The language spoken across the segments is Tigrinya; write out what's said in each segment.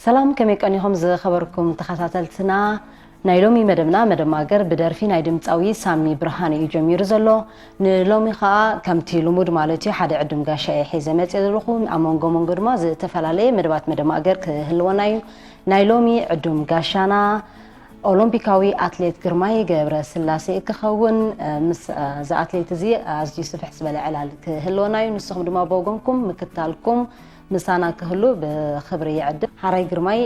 ሰላም፣ ከመይ ቀኒኹም ዝኸበርኩም ተኸታተልትና? ናይ ሎሚ መደብና፣ መደብ ማገር፣ ብደርፊ ናይ ድምፃዊ ሳሚ ብርሃነ እዩ ጀሚሩ ዘሎ። ንሎሚ ኸዓ ከምቲ ልሙድ ማለት እዩ፣ ሓደ ዕዱም ጋሻ እየ ሒዘ መፅየ ዘለኹ። ኣብ መንጎ መንጎ ድማ ዝተፈላለየ መደባት መደብ ማገር ክህልወና እዩ። ናይ ሎሚ ዕዱም ጋሻና ኦሎምፒካዊ ኣትሌት ግርማይ ገብረ ስላሴ ክኸውን፣ ምስ እዚ ኣትሌት እዚ ኣዝዩ ስፍሕ ዝበለ ዕላል ክህልወና እዩ። ንስኹም ድማ ብወገንኩም ምክታልኩም ምሳና ክህሉ ብኽብሪ ይዕድም። ሓራይ ግርማይ፣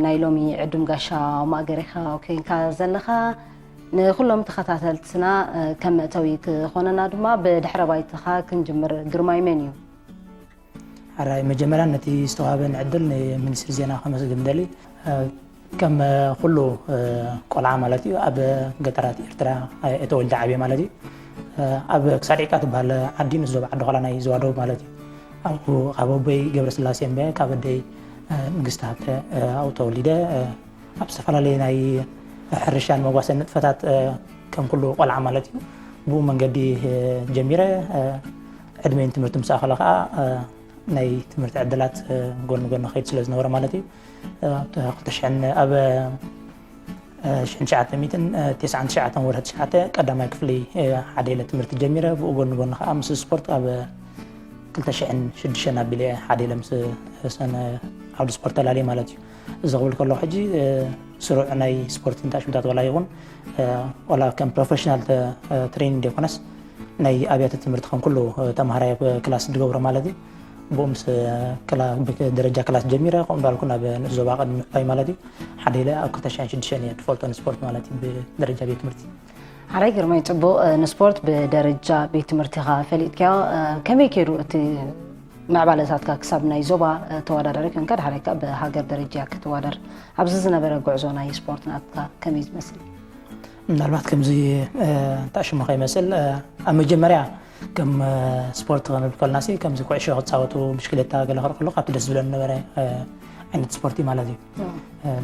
ናይ ሎሚ ዕዱም ጋሻ ማእገር ኢኻ ኮይንካ ዘለኻ። ንኹሎም ተኸታተልትና ከም መእተዊ ክኾነና ድማ ብድሕረ ባይታኻ ክንጅምር። ግርማይ መን እዩ? ሓራይ መጀመርያ ነቲ ዝተዋህበን ዕድል ንሚኒስትሪ ዜና ከመስግን ደሊ። ከም ኩሉ ቆልዓ ማለት እዩ ኣብ ገጠራት ኤርትራ እየ ተወልደ ዓብየ ማለት እዩ። ኣብ ክሳድ ዒቃ ትበሃል ዓዲ ንስ ዞባ ዓዲ ኳላ ናይ ዞባ ደቡብ ማለት እዩ። ኣብኡ ካብ ኣቦይ ገብረስላሴ እምበ ካብ ኣደይ ንግስቲ ሃብተ ኣብኡ ተወሊደ። ኣብ ዝተፈላለየ ናይ ሕርሻን መጓሰን ንጥፈታት ከም ኩሉ ቆልዓ ማለት እዩ ብኡ መንገዲ ጀሚረ። ዕድመይን ትምህርቲ ምስ ኣኸለ ከዓ ናይ ትምህርቲ ዕድላት ጎን ጎን ከይድ ስለ ዝነበረ ማለት እዩ። ክልተ ሽሕን ኣብ ሽሕን ትሽዓተ ሚእትን ተስዓን ትሽዓተን ወርሒ ትሽዓተ ቀዳማይ ክፍሊ ሓደ ኢለ ትምህርቲ ጀሚረ። ብኡ ጎን ጎን ከዓ ምስ ስፖርት ኣብ ክልተ ሽሕን ሽዱሽተን ኣቢለ ሓደ ኢለ ምስ ሰነ ዓውዲ ስፖርት ተላልየ ማለት እዩ። እዚ ክብል ከለኹ ሕጂ ስሩዕ ናይ ስፖርት እንታይ ሽምታት ዋላ ይኹን ዋላ ከም ፕሮፌሽናል ትሬኒንግ ዘይኮነስ ናይ ኣብያተ ትምህርቲ ከም ኩሉ ተምሃራይ ኣብ ክላስ ዝገብሮ ማለት እዩ። ብኡ ምስ ደረጃ ክላስ ጀሚረ ከምኡ እንዳልኩ ናብ ንኡስ ዞባ ቅድሚ ምዕባይ ማለት እዩ ሓደ ኢለ ኣብ ክልተ ሽሕን ሽዱሽተን እየ ድፈልጦ ንስፖርት ማለት እዩ ብደረጃ ቤት ትምህርቲ። ሓራይ ግርማይ፣ ፅቡቕ። ንስፖርት ብደረጃ ቤት ትምህርቲኻ ፈሊጥካዮ። ከመይ ከይዱ እቲ ምዕባለታትካ ክሳብ ናይ ዞባ ተወዳዳሪ ኮንካ ድሓረካ ብሃገር ደረጃ ክትወዳደር ኣብዚ ዝነበረ ጉዕዞ ናይ ስፖርት ናትካ ከመይ ዝመስል? ምናልባት ከምዚ ታሽሙ ከይመስል ኣብ መጀመርያ ከም ስፖርት ክንብል ከለናሲ ከምዚ ኩዕሾ ክፃወቱ ብሽክሌታ ገለ ክርኢ ከለኩ ካብቲ ደስ ዝብለኒ ነበረ ዓይነት ስፖርቲ ማለት እዩ።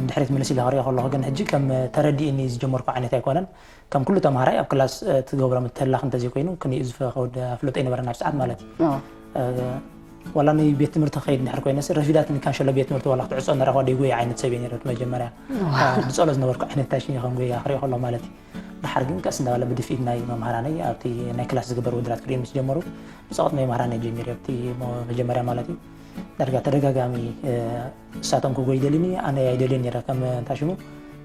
ንድሕሪት መለስ ኢለ ክሪኦ ከለኩ ግን ሕጂ ከም ተረዲእኒ ዝጀመርኩ ዓይነት ኣይኮነን። ከም ኩሉ ተምሃራይ ኣብ ክላስ ትገብሮ ምትህላኽ እንተዘይኮይኑ ክንዩ ዝፈኸውድ ኣፍልጦ ኣይነበረን ኣብ ሰዓት ማለት እዩ። ዋላ ናይ ቤት ትምህርቲ ክኸይድ እንድሕር ኮይነስ ረፊዳትኒ ካንሸሎ ቤት ትምህርቲ ዋላ ክትዕጾ እንዳ ረኣኹ ደይጎየ ዓይነት ሰብ እየ ነይረ። እቲ መጀመርያ ድጸሎ ዝነበርኩ ዓይነት ታሽኒ ከም ጎያ ክሪኦ ከሎ ማለት እዩ። ድሓር ግን ቀስ እንዳበለ ብድፍኢት ናይ መምሃራነይ ኣብቲ ናይ ክላስ ዝግበር ውድድራት ክሪኦም ምስ ጀመሩ ብጸቕጥ ናይ መምሃራነይ ጀሚረ ኣብቲ መጀመርያ ማለት እዩ። ዳርጋ ተደጋጋሚ እሳቶም ክጎይ ይደልኒ ኣነ ኣይደልዮን ነይረ ከም ታሽሙ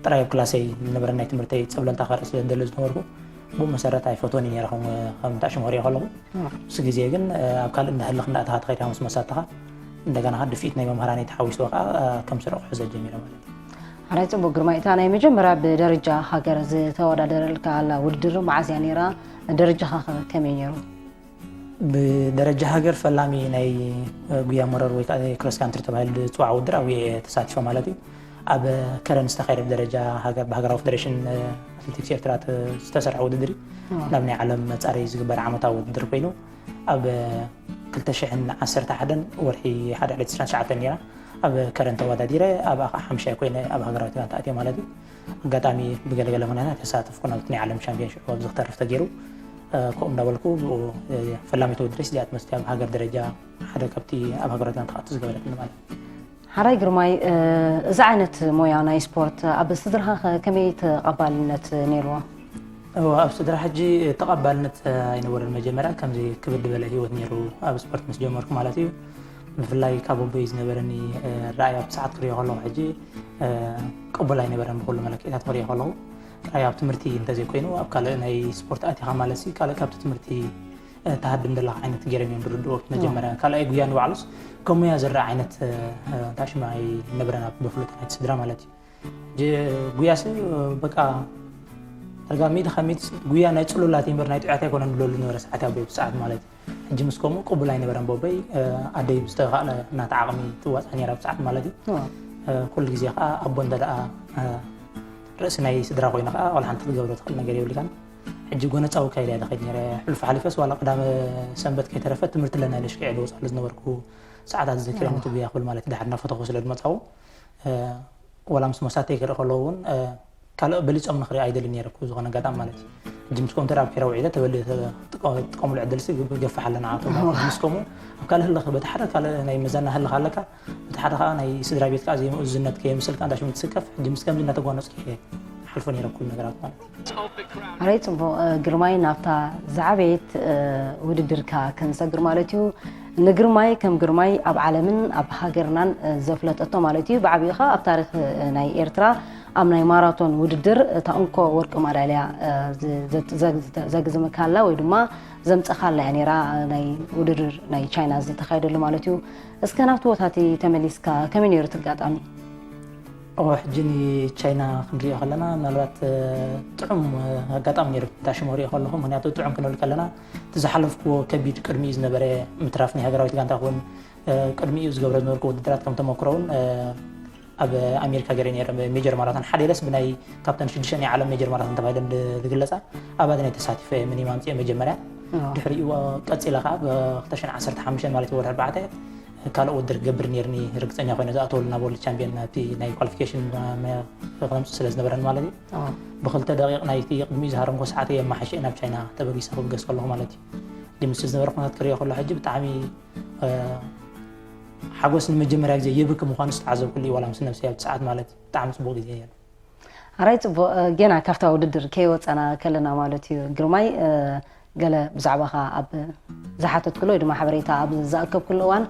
ጥራይ ኣብ ክላሰይ ዝነበረ ናይ ትምህርተይ ፀብለልታ ከርኢ ስለ ዝደለ ዝነበርኩ ብኡ መሰረት ኣይፈትወን ነይረ ከም ታሽሙ ክሪኦ ከለኹ። ምስ ግዜ ግን ኣብ ካልእ እንዳህልኽ እንዳእተኻ ትኸይድ ምስ መሳትኻ እንደገና ድፍኢት ናይ መምህራነይ ተሓዊስዎ ከዓ ከም ስርዑ ክሕዘ ጀሚረ ማለት እዩ። ሓራይ ፅቡቅ ግርማይ፣ እታ ናይ መጀመርያ ብደረጃ ሃገር ዝተወዳደረልካ ኣላ ውድድር መዓዝ እያ ነይራ? ደረጃኻ ከ ከመይ ነይሩ? ብደረጃ ሃገር ፈላሚ ናይ ጉያ መረር ወይ ከዓ ክሮስ ካንትሪ ተባሂሉ ዝፅዋዕ ውድድር ኣብኡ እየ ተሳቲፈ ማለት እዩ። ኣብ ከረን ዝተኻየደ ብደረጃ ሃገር ብሃገራዊ ፌደሬሽን ኣትሌቲክስ ኤርትራ ዝተሰርሐ ውድድር እዩ። ናብ ናይ ዓለም መፃረይ ዝግበር ዓመታዊ ውድድር ኮይኑ ኣብ ክልተ ሽሕን ዓሰርተ ሓደን ወርሒ ሓደ ዕለት ዕስራን ትሽዓተን ነይራ ኣብ ከረን ተወዳዲረ ኣብኣ ከዓ ሓምሻይ ኮይነ ኣብ ሃገራዊት ጋንታ ኣትየ ማለት እዩ። ኣጋጣሚ ብገለገለ ምክንያታት ተሳተፍኩ ናብቲ ናይ ዓለም ሻምፒዮን ሽዑ ኣብዚ ክተርፍ ተገይሩ ከምኡ እንዳበልኩ ብኡ ፈላሚት ውድድረይ እዚኣ ትመስል ኣብ ሃገር ደረጃ ሓደ ካብቲ ኣብ ሃገራዊት ጋንታ ክኣቱ ዝገበረትኒ ማለት እዩ። ሓራይ ግርማይ፣ እዚ ዓይነት ሞያ ናይ ስፖርት ኣብ ስድራኻ ከመይ ተቐባልነት ነይርዎ? ኣብ ስድራ ሕጂ ተቐባልነት ኣይነበረን። መጀመርያ ከምዚ ክብድ ዝበለ ህይወት ነይሩ ኣብ ስፖርት ምስ ጀመርኩ ማለት እዩ። ብፍላይ ካብ ኣቦይ ዝነበረኒ ራእይ ኣብ ሰዓት ክሪኦ ከለኹ ሕጂ ቅቡል ኣይነበረን። ብኩሉ መለክዒታት ክሪኦ ከለኹ ጥራይ ኣብ ትምህርቲ እንተዘይኮይኑ ኣብ ካልእ ናይ ስፖርት ኣቲኻ ማለት ካልእ ካብቲ ትምህርቲ ትሃድም ዘለኻ ዓይነት ገይሮም እዮም ዝርድኡ ኣብቲ መጀመርያ። ካልኣይ ጉያ ንባዕሉስ ከም ሙያ ዝረኣ ዓይነት እንታይ ሽም ኣይነበረን ኣብ በፍሉጥ ናይቲ ስድራ ማለት እዩ። ጉያስ በቃ ዳርጋ ሚእቲ ካብ ሚእቲ ጉያ ናይ ፅሉላት እምበር ናይ ጥዑያት ኣይኮነን ዝብለሉ ነበረ ሰዓት ኣብ ሰዓት ማለት እዩ። ሕጂ ምስ ከምኡ ቅቡል ኣይነበረን በቦይ ኣደይ ብዝተኻእለ እናተ ዓቕሚ ትዋፃእ ነይራ ብሰዓት ማለት እዩ። ኩሉ ግዜ ከዓ ኣቦ እንተ ደኣ ርእሲ ናይ ስድራ ኮይኑ ከዓ ዋላ ሓንቲ ክትገብሮ ትኽእል ነገር የብልካን። ሕጂ ጎነፃዊ ካይዳ እየ ዝኸይድ ነይረ። ሕሉፍ ሓሊፈስ ዋላ ቅዳመ ሰንበት ከይተረፈ ትምህርቲ ኣለና ኢለ ሽክዒ ዝወፅኣሉ ዝነበርኩ ሰዓታት ዝዘክረ ነቲ ጉያ ክብል ማለት ድሓር እናፈተኹ ስለ ዝመፃኹ ዋላ ምስ መሳተይ ክርኢ ከለዉ እውን ካልእ በሊጾም ንኽርኢ ኣይደልን ነይረ፣ ብዝኾነ ኣጋጣሚ ማለት እዩ። ሕጂ ምስ ኮምፒተር ኣብ ኬራ ውዒለ ተበሊ ጥቀ- ጥቀሙሉ ዕድል ሲ ገፋሕ ኣለና ኣቶ። ምስ ከምኡ ኣብ ካልእ ህልኽ በቲ ሓደ ካልእ ናይ መዘና ህልኽ ኣለካ፣ በቲ ሓደ ከዓ ናይ ስድራ ቤት ከዓ ዘይምእዙዝነት ከየምስልካ እንዳ ሽሙ ትስከፍ። ሕጂ ምስ ከምዚ እናተጓነጽኩ እየ ሓልፎ ነይረ ኩሉ ነገራት ማለት እዩ። ኣረይ ጽቡቕ። ግርማይ፣ ናብታ ዝዓበየት ውድድርካ ክንሰግር ማለት እዩ። ንግርማይ ከም ግርማይ ኣብ ዓለምን ኣብ ሃገርናን ዘፍለጠቶ ማለት እዩ። ብዓቢኡ ኸኣ ኣብ ታሪኽ ናይ ኤርትራ ኣብ ናይ ማራቶን ውድድር እታ እንኮ ወርቂ ማዳልያ ዘግዝመካላ ወይ ድማ ዘምጸኻላ እያ ነይራ፣ ናይ ውድድር ናይ ቻይና ዝተኻየደሉ ማለት እዩ። እስከ ናብቲ ቦታቲ ተመሊስካ ከመይ ነይሩ እቲ ኣጋጣሚ? እወ፣ ሕጂ ንቻይና ክንሪኦ ከለና ምናልባት ጥዑም ኣጋጣሚ ነይሩ። እታ ሽሙ ሪኦ ከለኹ፣ ምክንያቱ ጥዑም ክንብል ከለና እቲ ዝሓለፍኩዎ ከቢድ ቅድሚኡ ዝነበረ ምትራፍ ናይ ሃገራዊት ጋንታ ክውን ቅድሚኡ ዝገብረ ዝነበርኩ ውድድራት ከም ተመክሮ እውን ኣብ ኣሜሪካ ገይረ ነይረ። ሜጀር ማራቶን ሓደ ኢለስ ብናይ ካብተን ሽዱሽተ ናይ ዓለም ሜጀር ማራቶን ተባሂለን ዝግለፃ ኣብኣተን ተሳቲፈ፣ ሚኒማ ኣምፅኤ መጀመርያ። ድሕሪኡ ቀፂለ ከዓ ብ ክልተ ሽሕን ዓሰርተ ሓሙሽተን ማለት እዩ ወርሒ ኣርባዕተ ካልእ ውድድር ክገብር ነይርኒ፣ ርግፀኛ ኮይነ ዝኣተወሉ ናብ ወርልድ ቻምፒዮን ናብቲ ናይ ኳሊፊኬሽን ክነምፅእ ስለ ዝነበረኒ ማለት እዩ። ብክልተ ደቂቕ ናይቲ ቅድሚኡ ዝሃረምኮ ሰዓት እየ ኣመሓሸ ናብ ቻይና ተበጊሰ ክብገስ ከለኹ ማለት እዩ። ድምሲ ዝነበረ ኩነታት ክሪኦ ከሎ ሕጂ ብጣዕሚ ሓጎስ ንመጀመርያ ግዜ የብኪ ምዃኑ ዝተዓዘብኩሉ እዩ፣ ዋላ ምስ ነብሰይ ኣብቲ ሰዓት ማለት እዩ። ብጣዕሚ ፅቡቕ ግዜ ነይሩ። ኣራይ ጽቡቕ። ጌና ካብታ ውድድር ከይወጸና ከለና ማለት እዩ ግርማይ፣ ገለ ብዛዕባኻ ኣብ ዝሓተትኩሉ ወይ ድማ ሓበሬታ ኣብ ዝኣከብኩሉ እዋን፣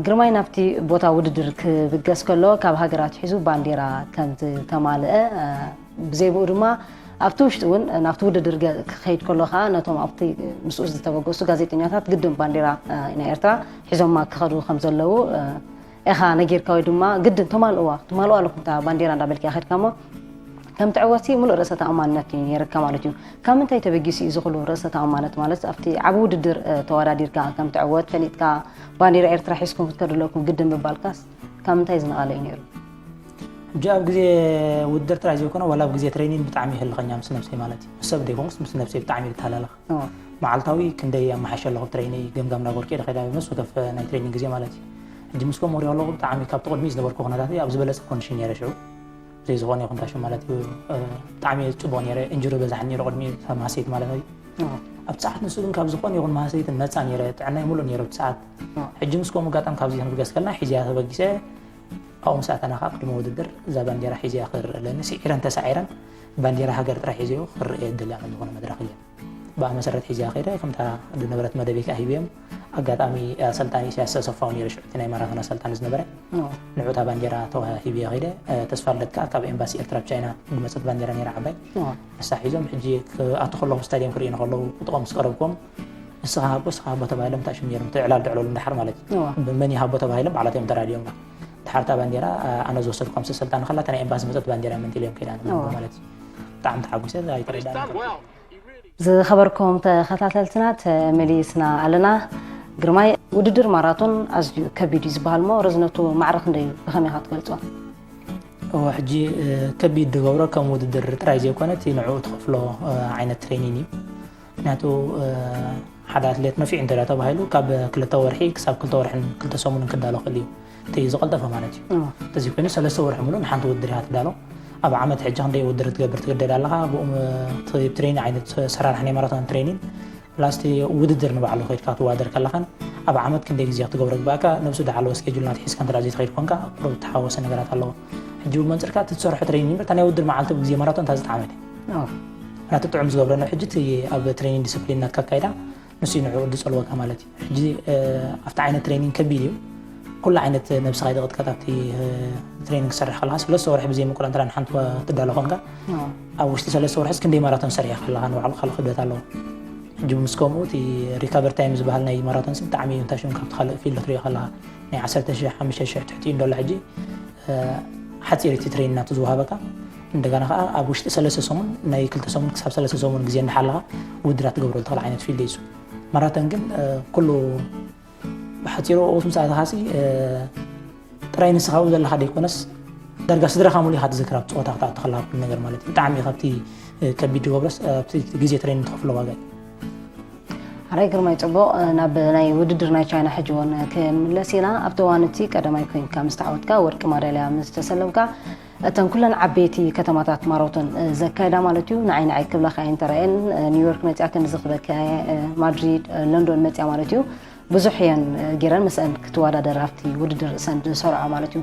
ግርማይ ናብቲ ቦታ ውድድር ክብገስ ከሎ ካብ ሃገር ኣትሒዙ ባንዴራ ከም ዝተማልአ፣ ብዘይ ብኡ ድማ ኣብቲ ውሽጢ እውን ናብቲ ውድድር ክኸይድ ከሎ ከዓ ነቶም ኣብቲ ምስኡ ዝተበገሱ ጋዜጠኛታት ግድን ባንዴራ ናይ ኤርትራ ሒዞማ ክኸዱ ከም ዘለዉ ኢኻ ነጊርካ ወይ ድማ ግድን ተማልእዋ፣ ትማልእዋ ኣለኩም እታ ባንዴራ እንዳበልካ ኢኻ ከድካ እሞ፣ ከም ትዕወትሲ ሙሉእ ርእሰ ተኣማንነት እዩ ነይርካ ማለት እዩ። ካብ ምንታይ ተበጊሱ እዩ እዚ ኩሉ ርእሰ ተኣማንነት ማለት ኣብቲ ዓቢ ውድድር ተወዳዲርካ ከም ትዕወት ፈሊጥካ ባንዴራ ኤርትራ ሒዝኩም ክትከዱ ኣለኩም ግድን ምባልካስ ካብ ምንታይ ዝነቐለ እዩ ነይሩ? ሕጂ ኣብ ግዜ ውድድር ጥራይ ዘይኮነ ዋላ ኣብ ግዜ ትሬኒን ብጣዕሚ ይህልኸኛ ምስ ነብሰይ ማለት እዩ። ምስ ሰብ ዘይኮንኩስ ምስ ነብሰይ ብጣዕሚ እየ ዝተሃላለኽ። መዓልታዊ ክንደይ ኣመሓይሸ ኣለኹ ትሬኒ ገምጋም ናብ ወርቂ ኢለ ከይዳ ምስ ወከፍ ናይ ትሬኒንግ ግዜ ማለት እዩ። ሕጂ ምስ ከምኡ ሪኦ ኣለኹ ብጣዕሚ ካብቲ ቅድሚ ዝነበርኩ ኩነታት ኣብ ዝበለፀ ኮንዲሽን ነይረ ሽዑ። ብዘይ ዝኾነ ይኹን ታሽም ማለት እዩ። ብጣዕሚ ጽቡቕ ነይረ። ኢንጁሪ በዛሕ ነይሩ ቅድሚ ማህሰይቲ ማለት እዩ። ኣብቲ ሰዓት ንሱ ግን ካብ ዝኾነ ይኹን ማህሰይቲ ነፃ ነይረ። ጥዕናይ ሙሉእ ነይሩ ኣብቲ ሰዓት። ሕጂ ምስ ከምኡ ኣጋጣሚ ካብዚ ክንብገስ ከልና ሒዝያ ተበጊሰ ኣብኡ ምስ ኣተና ከዓ ቅድሚ ውድድር እዛ ባንዴራ ሒዝያ ክርእ ኣለኒ። ስዒረን ተሳዒረን ባንዴራ ሃገር ጥራይ ሒዘዮ ክርእ እየ ዝደሊ ኣብ ዝኾነ መድረኽ እየ። ብኣ መሰረት ሒዝያ ከይደ፣ ከምታ ዝነበረት መደበይ ከዓ ሂበዮም። ኣጋጣሚ ኣሰልጣኒ ኢሳያስ ኣሰፋው ነይሩ ሽዑ እቲ ናይ ማራቶን ኣሰልጣኒ ዝነበረ። ንዑ እታ ባንዴራ ተዋሂበዮ ከይደ። ተስፋ ልደት ከዓ ካብ ኤምባሲ ኤርትራ ኣብ ቻይና ዝመፀት ባንዴራ ነይራ ዓባይ። ንሳ ሒዞም ሕጂ ክኣቱ ከለኹ ስታድየም ክርእዩኒ ከለዉ ቁጥቆም ምስ ቀረብኩም ንስኻ ሃቦ ንስኻ ሃቦ ተባሂሎም እንታይ ሽም ነይሮም እቲ ዕላል ድዕለሉ እንዳሓር ማለት እዩ። መን ይሃቦ ተባሂሎም ባዕላቶም እዮም ተራዲዮም። ድሓር እታ ባንዴራ ኣነ ዝወሰድኳ ምስ ኣሰልጣኒ ከላ እታ ናይ ኤምባሲ ዝመፀት ባንዴራ እያ መንቲለዮም ከይዳ ማለት እዩ። ብጣዕሚ ተሓጒሰ ኣይተረዳእን። ዝኸበርኩም ተኸታተልትና ተመሊስና ኣለና። ግርማይ፣ ውድድር ማራቶን ኣዝዩ ከቢድ እዩ ዝበሃል እሞ ርዝነቱ ማዕረ ክንደይ እዩ? ብኸመይ ኢኻ ትገልጾ? እወ፣ ሕጂ ከቢድ ዝገብሮ ከም ውድድር ጥራይ ዘይኮነ እቲ ንዕኡ ትኸፍሎ ዓይነት ትሬኒን እዩ። ምክንያቱ ሓደ ኣትሌት ነፊዑ እንተ ተባሂሉ ካብ ክልተ ወርሒ ክሳብ ክልተ ወርሕን ክልተ ሰሙንን ክዳሎ ክእል እዩ። እቲ ዝቐልጠፈ ማለት እዩ። እንተዚ ኮይኑ ሰለስተ ወርሒ ሙሉእ ንሓንቲ ውድድር እያ ትዳሎ። ኣብ ዓመት ሕጂ ክንደይ ውድድር ትገብር ትግደድ ኣለኻ። ብኡ ትሬኒን ዓይነት ሰራራሕ ናይ ማራቶን ትሬኒን ፕላስ እቲ ውድድር ንባዕሉ ከይድካ ትዋደር ከለኻን ኣብ ዓመት ክንደይ ግዜ ክትገብሮ ግባእካ ነብሱ ዝሓለወ ስኬጁል ናት ሒዝካ እንተ ዘይትኸይድ ኮንካ ቁሩብ ተሓወሰ ነገራት ኣለዎ። ሕጂ ብመንፅርካ እቲ ትሰርሖ ትሬኒን እምበር እታ ናይ ውድድር መዓልቲ ግዜ ማራቶን እታ ዝጠዓመት እያ። ናቲ ጥዑም ዝገብረና ሕጂ እቲ ኣብ ትሬኒን ዲስፕሊን ናትካ ኣካይዳ ንሱ እዩ ንዕኡ ዝጸልወካ ማለት እዩ። ሕጂ ኣብቲ ዓይነት ትሬኒንግ ከቢድ እዩ። ኩሉ ዓይነት ነብስኻ ይደቕጥካ ኣብቲ ትሬኒንግ ክሰርሕ ከለኻ ሰለስተ ወርሒ ብዘይ ምቁራን ጥራን ሓንቲ ትዳሎ ኮንካ ኣብ ውሽጢ ሰለስተ ወርሒስ ክንደይ ማራቶን ሰሪሕካ ኣለኻ ንባዕሉ ካልእ ክብደት ኣለዎ። ሕጂ ምስ ከምኡ እቲ ሪካቨር ታይም ዝበሃል ናይ ማራቶን ሲ ብጣዕሚ እዩ እንታይ ሽም ካብቲ ካልእ ፊልድ ክትሪኦ ከለኻ ናይ ዓሰርተ ሽሕ ሓሙሽተ ሽሕ ትሕቲ እዩ እንደሎ ሕጂ ሓፂር እቲ ትሬኒንግ ናቱ ዝወሃበካ እንደገና ከዓ ኣብ ውሽጢ ሰለስተ ሰሙን ናይ ክልተ ሰሙን ክሳብ ሰለስተ ሰሙን ግዜ እንዳሓለኻ ውድድራት ትገብረሉ ትኽእል ዓይነት ፊልድ እዩ። ማራቶን ግን ኩሉ ብሓፂሩ ኦት ምሳእትኻ ሲ ጥራይ ንስኻ ኣብኡ ዘለኻ ደይኮነስ ዳርጋ ስድራኻ ሙሉ ኢኻ ትዝክር ኣብ ፀወታ ክትኣቱ ከለኻ ኩሉ ነገር ማለት እዩ። ብጣዕሚ ካብቲ ከቢድ ዝገብረስ ኣብቲ ግዜ ትሬኒንግ ትኸፍሎ ዋጋ እዩ። ሓራይ ግርማይ ፅቡቕ። ናብ ናይ ውድድር ናይ ቻይና ሕጂ እውን ክንምለስ ኢና። ኣብቲ እዋን እቲ ቀዳማይ ኮይንካ ምስ ተዓወትካ ወርቂ ማዳልያ ምስ ተሰለምካ እተን ኩለን ዓበይቲ ከተማታት ማራቶን ዘካይዳ ማለት እዩ። ንዓይ ንዓይ ክብለካ እየን ተራእየን። ኒውዮርክ መፅያ ክንዚ ክበካ እየ፣ ማድሪድ፣ ለንዶን መፅያ ማለት እዩ። ብዙሕ እየን ገይረን ምስአን ክትወዳደር ኣብቲ ውድድር ርእሰን ዝሰርዖ ማለት እዩ።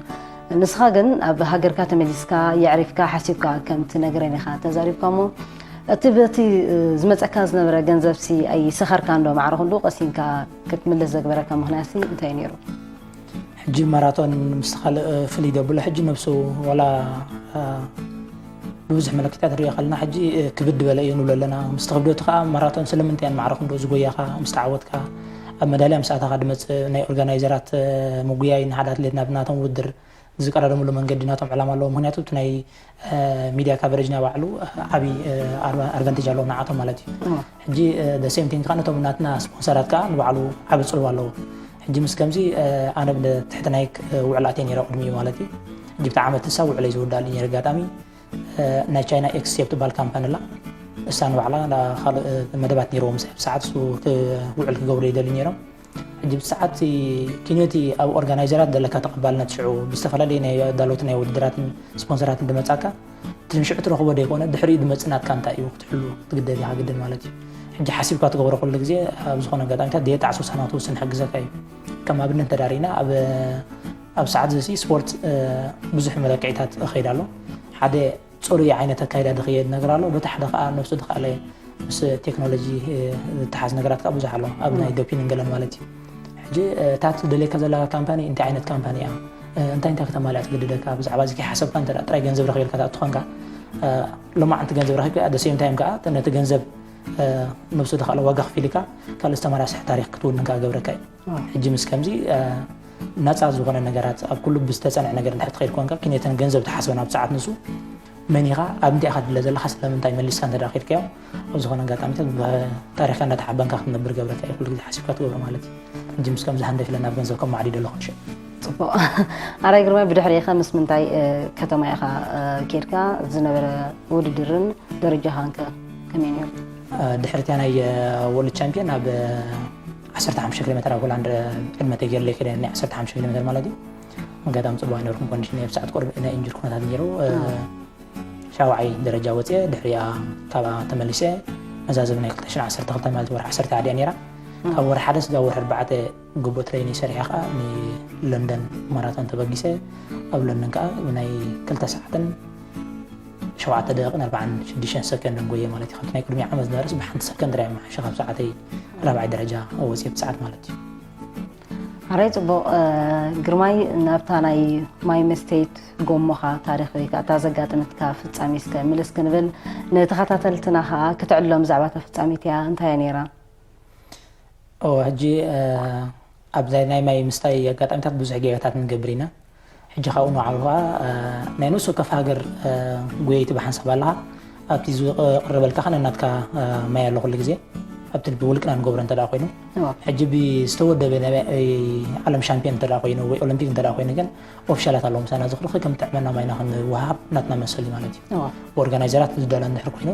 ንስኻ ግን ኣብ ሃገርካ ተመሊስካ የዕሪፍካ ሓሲብካ ከምቲ ነገረን ኢኻ ተዛሪብካ እሞ እቲ በቲ ዝመፀካ ዝነበረ ገንዘብሲ ኣይሰኸርካ እንዶ ማዕረ ክንዱ ቀሲንካ ክትምለስ ዘግበረካ ምኽንያትሲ እንታይ እዩ ነይሩ? ሕጂ ማራቶን ምስ ካልእ ፍልይ ደብሎ ሕጂ ነብሱ ዋላ ብብዙሕ መለክታት ንሪኦ ከለና ሕጂ ክብድ በለ እዩ ንብሎ ኣለና። ምስቲ ክብደቱ ከዓ ማራቶን ስለምንታይ እየን ማዕረ ክንዶ ዝጎያኻ ምስ ተዓወትካ ኣብ መዳልያ ምስ ኣታኻ ድመፅእ ናይ ኦርጋናይዘራት ምጉያይ ንሓደ ኣትሌት ናብ ናቶም ውድድር ዝቀዳደምሉ መንገዲ ናቶም ዕላማ ኣለዎ። ምክንያቱ እቲ ናይ ሚድያ ካቨሬጅ ናይ ባዕሉ ዓብዪ ኣድቫንቴጅ ኣለዎ ንዓቶም ማለት እዩ። ሕጂ ደሴም ቲንግ ከዓ ነቶም ናትና ስፖንሰራት ከዓ ንባዕሉ ዓብዪ ፅልዋ ኣለዎ። ሕጂ ምስ ከምዚ ኣነ ብትሕቲ ናይ ውዕል ኣትየ ነይረ ቅድሚኡ ማለት እዩ። ሕጂ ብቲ ዓመት እሳ ውዕለይ ዝውዳእሉ ነይረ ኣጋጣሚ ናይ ቻይና ኤክስሴፕ ትበሃል ካምፓኒ ኣላ። እሳ ንባዕላ ካልእ መደባት ነይርዎም ብሰዓት እሱ ውዕል ክገብሩ ይደልዩ ነይሮም። ሕጂ ብሰዓት ኪኖቲ ኣብ ኦርጋናይዘራት ዘለካ ተቐባልነት ሽዑ ብዝተፈላለየ ናይ ኣዳለውቲ ናይ ውድድራትን ስፖንሰራትን ድመጻካ እቲ ንሽዑ ትረኽቦ ደይኮነ ድሕሪኡ ድመጽእ ናትካ እንታይ እዩ ክትሕሉ ክትግደድ ኢኻ ግድን ማለት እዩ። ሕጂ ሓሲብካ ትገብሮ ኩሉ ግዜ ኣብ ዝኾነ ኣጋጣሚታት ድየ ጣዕሶ ሳና ክትውስን ሕግዘካ እዩ። ከም ኣብነት ተዳሪና ኣብ ኣብ ሰዓት እዚ ስፖርት ብዙሕ መለክዒታት እኸይድ ኣሎ። ሓደ ፅሩይ ዓይነት ኣካይዳ ድኽየድ ነገር ኣሎ። በቲ ሓደ ከዓ ነብሱ ድካለ ምስ ቴክኖሎጂ ዝተሓዝ ነገራት ከዓ ብዙሕ ኣሎ ኣብ ናይ ዶፒንግ ገለን ማለት እዩ። ሕጂ እታ ትደልየካ ዘለካ ካምፓኒ እንታይ ዓይነት ካምፓኒ እያ እንታይ እንታይ ከተማልያ ትግድደካ ብዛዕባ እዚ ከይሓሰብካ እንተ ጥራይ ገንዘብ ረኺበልካ ትኾንካ ሎማዓንቲ ገንዘብ ረኺብካ ደሴም ታይም ከዓ ነቲ ገንዘብ ነብሱ ድካለ ዋጋ ክፊልካ ካልእ ዝተመራስሐ ታሪክ ክትውንን ከዓ ገብረካ እዩ። ሕጂ ምስ ከምዚ ናፃ ዝኾነ ነገራት ኣብ ኩሉ ብዝተፀንዐ ነገር እንድሕር ትኸይድ ኮንካ ኪነተን ገንዘብ ተሓስበን ኣብ ሰዓት ንሱ መን ኢኻ ኣብ እንታይ ኢኻ ትድለ ዘለካ ስለምንታይ መሊስካ እንተ ዳኺድካዮ ኣብ ዝኾነ ኣጋጣሚታት ታሪኽካ እንዳተሓበንካ ክትነብር ገብረካ እዩ ኩሉ ግዜ ሓሲብካ ትገብሮ ማለት እዩ። ሕጂ ምስ ከምዚ ሃንደፍ ኢለ ናብ ገንዘብ ከማዕዲ ደለኹ ንሸ ፅቡቕ ኣራይ ግርማይ ብድሕሪኻ ምስ ምንታይ ከተማ ኢኻ ኬድካ ዝነበረ ውድድርን ደረጃኻንከ ከመይ ነይሩ? ድሕርትያ ናይ ወርልድ ቻምፒዮን ኣብ ዓሰርተ ሓሙሽተ ኪሎ ሜትር ኣብ ሆላንድ ዕድመ ተገይርለይ ከደ ናይ ዓሰርተ ሓሙሽተ ኪሎ ሜትር ማለት እዩ። ኣጋጣሚ ፅቡቅ ኣይነበርኩም ኮንዲሽን ኣብ ሰዓት ቁርብ ናይ ኢንጅር ኩነታት ነይሩ። ሻውዓይ ደረጃ ወፅየ ድሕሪያ ካብኣ ተመሊሰ መዛዘብ ናይ ክልተ ሽሕን ዓሰርተ ክልተ ማለት ወርሒ ዓሰርተ ሓደ እያ ነይራ። ካብ ወርሒ ሓደ ስጋብ ወርሒ ኣርባዕተ ግቡእ ትሬኒንግ ሰሪሐ ከዓ ንለንደን ማራቶን ተበጊሰ ኣብ ለንደን ከዓ ናይ ክልተ ሰዓትን ሸውዓተ ደቂቕን ኣርባዓን ሽዱሽተን ሰከንድን ጎየ ማለት እዩ። ካብቲ ናይ ቅድሚ ዓመት ዝነበረስ ብሓንቲ ሰከንድ ራይ መሓሸ ካብ ሰዓተይ ራብዓይ ደረጃ ወፅየ ብሰዓት ማለት እዩ። ኣራይ ፅቡቕ ግርማይ ናብታ ናይ ማይ መስተይት ጎሞኻ ታሪኽ ወይ ከዓ እታ ዘጋጠመትካ ፍጻሜ እስከ ምልስ ክንብል ንተኸታተልትና ከዓ ክትዕሎም ብዛዕባ እታ ፍጻሜት እያ እንታይ እያ ነይራ? ሕጂ ኣብዛ ናይ ማይ ምስታይ ኣጋጣሚታት ብዙሕ ጌጋታት ንገብር ኢና። ሕጂ ካብኡ ንባዕሉ ከዓ ናይ ነፍሲ ወከፍ ሃገር ጎየይቲ ብሓንሳብ ኣለኻ ኣብቲ ዝቕረበልካ ከ ነናትካ ማይ ኣሎ ኩሉ ግዜ ኣብቲ ብውልቅና ንገብሮ እንተ ኮይኑ ሕጂ ብዝተወደበ ናይ ዓለም ሻምፒዮን እንተ ኮይኑ ወይ ኦሎምፒክ እንተ ኮይኑ ግን ኦፊሻላት ኣለዎ ምሳና ዝኽልኸ ከም ጥዕመና ማይና ክንወሃብ ናትና መሰል ማለት እዩ። ብኦርጋናይዘራት ዝዳለ እንድሕር ኮይኑ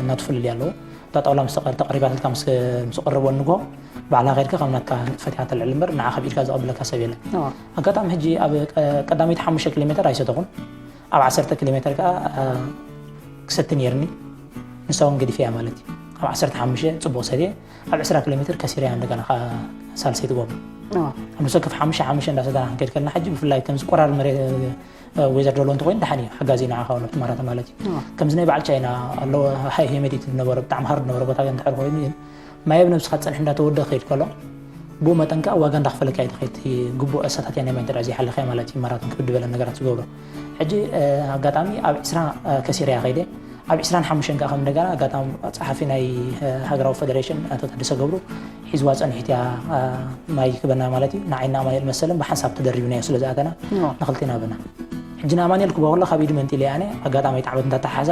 እናቱ ፍልልይ ኣለዎ። እታ ጣውላ ምስ ተቐሪባትልካ ምስ ቀረቦ ንጎ ባዕላ ከድካ ከም ናትካ ፈቲኻ ተልዕል እምበር ንዓኻ ብኢድካ ዝቐብለካ ሰብ የለን። ኣጋጣሚ ሕጂ ኣብ ቀዳመይቲ ሓሙሽተ ኪሎ ሜትር ኣይሰተኹን። ኣብ ዓሰርተ ኪሎ ሜትር ከዓ ክሰቲ ነይርኒ። ንሳ እውን ገዲፈያ ማለት እዩ። ኣብ ዓሰርተ ሓሙሽተ ፅቡቕ ሰትየ ኣብ ዕስራ ኪሎ ሜትር ከሲረያ እንደገና ከዓ ሳልሰይቲ ጎማ። ኣብ ንሰክፍ ሓሙሽተ ሓሙሽተ እንዳሰተና ክንከይድ ከለና ሕጂ ብፍላይ ከምዚ ቆራር መሬት ዌዘር ደሎ እንተኮይኑ ደሓን እዩ ሓጋዚ ንዓኻ ነብቲ ማራቶን ማለት እዩ። ከምዚ ናይ በዓል ቻይና ኣለዎ ሃይ ሄሜዲቲ ዝነበሮ ብጣዕሚ ሃርድ ነበረ ቦታ እንድሕር ኮይኑ ግን ማይ ኣብ ነብስኻ ዝፀንሕ እንዳተወደ ክኸይድ ከሎ ብኡ መጠን ከዓ ዋጋ እንዳኽፈለካ እዩ ትኸይድ ግቡእ ኣሳታትያ ናይ ማይ እንተ ዘይሓለኻዮ ማለት እዩ ማራቶን ክብድ በለ ነገራት ዝገብሮ። ሕጂ ኣጋጣሚ ኣብ ዕስራ ከሲረያ ከይደ ኣብ ዕስራን ሓሙሽተን ከዓ ከም እንደገና ኣጋጣሚ ፀሓፊ ናይ ሃገራዊ ፌደሬሽን ኣቶ ታደሰ ገብሩ ሒዝዋ ፀኒሑ እቲያ ማይ ክበና ማለት እዩ ንዓይና ኣማኑኤል መሰለን ብሓንሳብ ተደሪብናዮ ስለ ዝኣተና ንክልቴና በና። ሕጂ ንኣማኑኤል ክብዋ ከሎ ካብ ኢዱ መንጢለ ኣነ ኣጋጣሚ ኣይጣዕመት እንዳተሓሓዛ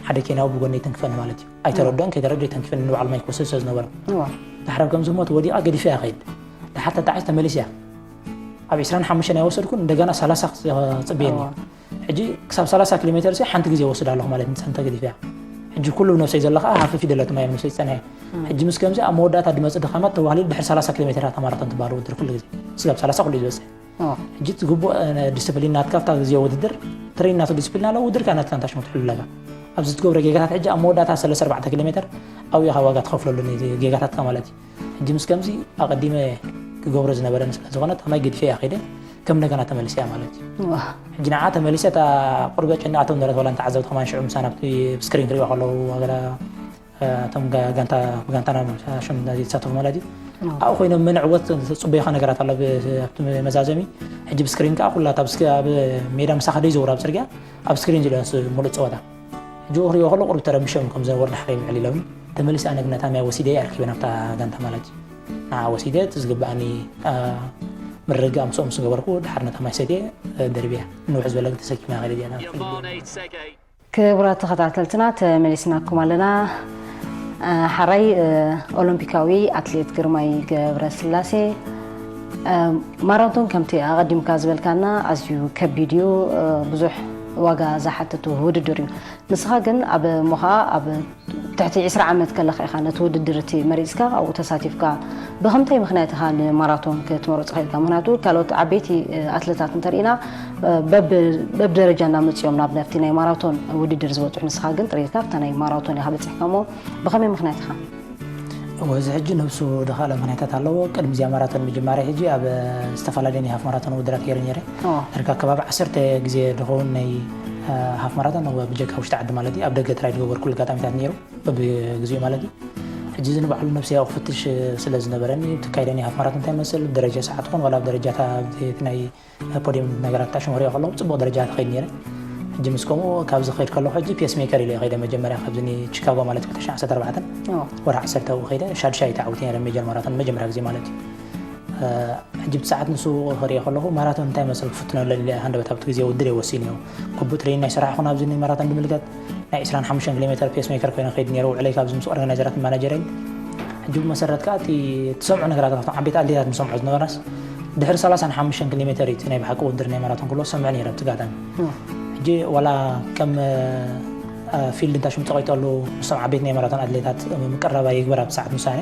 ሓደ ኬንያዊ ብጎነይ ተንክፈኒ ማለት እዩ። ኣይተረድኦን ከይተረድኦ ተንኪፈኒ ንባዕሉ ማይ ክወስድ ስለ ዝነበረ። ድሕሪ ከም ዝሞት ወዲቓ ገዲፈያ ከይድ ድሓር ተጣዒስ ተመሊስ እያ። ኣብ ዕስራን ሓሙሽተን ኣይወሰድኩን እንደገና ሰላሳ ክፅበየኒ እዩ። ሕጂ ክሳብ ሰላሳ ኪሎ ሜትር ሲ ሓንቲ ግዜ ወስድ ኣለኹ ማለት ንፀንተ ገዲፈያ። ሕጂ ኩሉ ነብሰይ ዘለካ ሃፍፍ ይደለት ማይ ነብሰይ ዝፀንሐ። ሕጂ ምስ ከምዚ ኣብ መወዳእታ ድመፅእ ድኻማት ተባህሊሉ ድሕሪ ሰላሳ ኪሎ ሜትር እያ ማራቶን ትበሃል ውድድር ኩሉ ግዜ ስጋብ ሰላሳ ኩሉ እዩ ዝበፅሕ። ሕጂ እቲ ግቡእ ዲስፕሊን ናትካ ኣብታ ግዜ ውድድር እታ ትሬን ናቱ ዲስፕሊን ኣለዎ፣ ውድድር ከኣ ናትካ እንታይ ሽሙ ትሕሉ ኣለካ። ኣብዚ ትገብሮ ጌጋታት ሕጂ ኣብ መወዳእታ ሰለስተ ኣርባዕተ ኪሎ ሜትር ኣብኡ ኢኻ ዋጋ ትኸፍለሉ ነዚ ጌጋታትካ ማለት እዩ። ሕጂ ምስ ከምዚ ኣቐዲመ ክገብሮ ዝነበረኒ ስለ ዝኾነ፣ ከማይ ገዲፈ እያ ከይደ፣ ከም እንደገና ተመሊሰ እያ ማለት እዩ። ሕጂ ንዓ ተመሊሰ፣ እታ ቁርበ ጨኒቓቶም ነበረት፣ ዋላ ንተዓዘብቲ ከማን ሽዑ ምሳና ኣብቲ ስክሪን ክሪእዋ ከለዉ፣ ዋላ እቶም ጋ-፣ ጋንታ፣ ብጋንታና ሽም ናዚ ዝሳተፉ ማለት እዩ። ኣብኡ ኮይኖም መን ዕወት ዝጽበዩኻ ነገራት ኣሎ ብ-፣ ኣብቲ መዛዘሚ። ሕጂ ብስክሪን ከኣ ኩላ ኣብ ስክ-፣ ኣብ ሜዳ ምሳኻ ደይ ዘውር ኣብ ጽርግያ ኣብ ስክሪን ዝለንስ ሙሉእ ጸወታ። ሕጂ ክሪኦ ከሎ ቁሩብ ተረቢሾም ከም ዘወር ድሕሪ ምዕል ኢሎም። ተመሊሰ ኣነ ግን ነታ ሚያ ወሲደ እየ ኣርኪበ ናብታ ጋንታ ማለት እዩ። ንዓ ወሲደ እቲ ዝግብኣኒ፣ ኣ፣ ምርግጋእ ምስኦም ምስ ገበርኩ ድሓር ነታ ማይ ሰትየ፣ እ፣ ደርብያ። ንውሕ ዝበለ ግን ተሰኪመ ከይደ እያ ናብ ክብራት ተኸታተልትና ተመሊስናኩም ኣለና። እ፣ ሓራይ፣ እ፣ ኦሎምፒካዊ ኣትሌት ግርማይ ገብረስላሴ፣ እ፣ ማራቶን ከምቲ ኣቐዲምካ ዝበልካና ኣዝዩ ከቢድ እዩ፣ እ፣ ብዙሕ ዋጋ ዝሓትት ውድድር እዩ። ንስኻ ግን ኣብ እሞ ኸኣ ኣብ ትሕቲ ዕስራ ዓመት ከለኻ ኢኻ ነቲ ውድድር እቲ መሪጽካ ኣብኡ ተሳቲፍካ። ብኸምታይ ምኽንያት ኢኻ ንማራቶን ክትመርጾ ኸኢልካ? ምኽንያቱ ካልኦት ዓበይቲ፣ እ፣ ኣትለታት እንተርኢና፣ እ፣ በብ-፣ በብደረጃ እናመጽኡ እዮም ናብ ናብቲ ናይ ማራቶን ውድድር ዝበጽሑ። ንስኻ ግን ጥሪትካ ኣብታ ናይ ማራቶን ኢኻ በጺሕካ እሞ ብኸመይ ምኽንያት ኢኻ? እወ፣ እዚ ሕጂ ነብሱ ድኻለ ምኽንያታት ኣለዎ። ቅድሚ እዚኣ ማራቶን ምጅማረይ ሕጂ ኣብ ዝተፈላለየ ናይ ሃፍ ማራቶን ውድድራት ገይረ ነይረ። ኦ። ዳርጋ ከባቢ ዓሰርተ ግዜ ድኸውን ናይ፣ እ፣ ሃፍ ማራቶን፣ እወ፣ ብጀካ ውሽጢ ዓዲ ማለት እዩ፣ ኣብ ደገ ጥራይ ዝገበርኩሉ ኣጋጣሚታት ነይሩ፣ በብግዚኡ ማለት እዩ። ሕጂ እዚ ንባዕሉ ነብሰይ ክፍትሽ ስለ ዝነበረኒ፣ እቲ ካይደ ናይ ሃፍ ማራቶን እንታይ ይመስል፣ ደረጃ ሰዓት ኾን ዋላ ኣብ ደረጃ እታ፣ እቲ ናይ ፖድየም ነገራት ታሽሙ ክሪኦ ከለኹ ጽቡቕ ደረጃ ተኸይድ ነይረ። ሕጂ ምስ ከምኡ ካብዚ ክኸይድ ከለኹ ሕጂ ፔስ ሜከር ኢለ ከይደ መጀመርያ ካብዚ ኒ ቺካጎ ማለት ክልተ ሽሕን ዓሰርተ ኣርባዕተን ኦ። ወርሒ ዓሰርተ ኣብኡ ከይደ ሻድሻይ ተዓዊተ ነይረ ሜጀር ማራቶን መጀመርያ ግዜ ማለት እዩ። እ፣ ሕጂ ብቲ ሰዓት ንሱ ክሪኦ ከለኹ ማራቶን እንታይ መስል ክፍትነሉ ኢለ ሃንደበት ኣብቲ ግዜ ውድድር እየ ወሲነዮ። ግቡእ ትሬኒንግ ኣይሰራሕኹን ኣብዚ ናይ ማራቶን ንምልከት ናይ ዕስራን ሓሙሽተን ኪሎ ሜተር ፔስ ሜከር ኮይነ ከይድ ነይረ ውዕለይ ካብዚ ምስ ኦርጋናይዘራት ማናጀረይን። ሕጂ ብመሰረት ከኣ እቲ ትሰምዖ ነገራት ካብቶም ዓበይቲ ኣትሌታት ንሰምዖ ዝነበርናስ ድሕሪ ሰላሳን ሓሙሽተን ኪሎ ሜተር እዩ እቲ ናይ ብሓቂ ውድድር ናይ ማራቶን ክብሎ ዝሰምዕ ነይረ ብቲ ኣጋጣሚ። እ። ሕጂ ዋላ ከም፣ እ፣ ፊልድ እንታይ ሽም ተቐይጠሉ ምስቶም ዓበይቲ ናይ ማራቶን ኣትሌታት ምቅራብ ኣይግበር ኣብቲ ሰዓት ምሳኔ።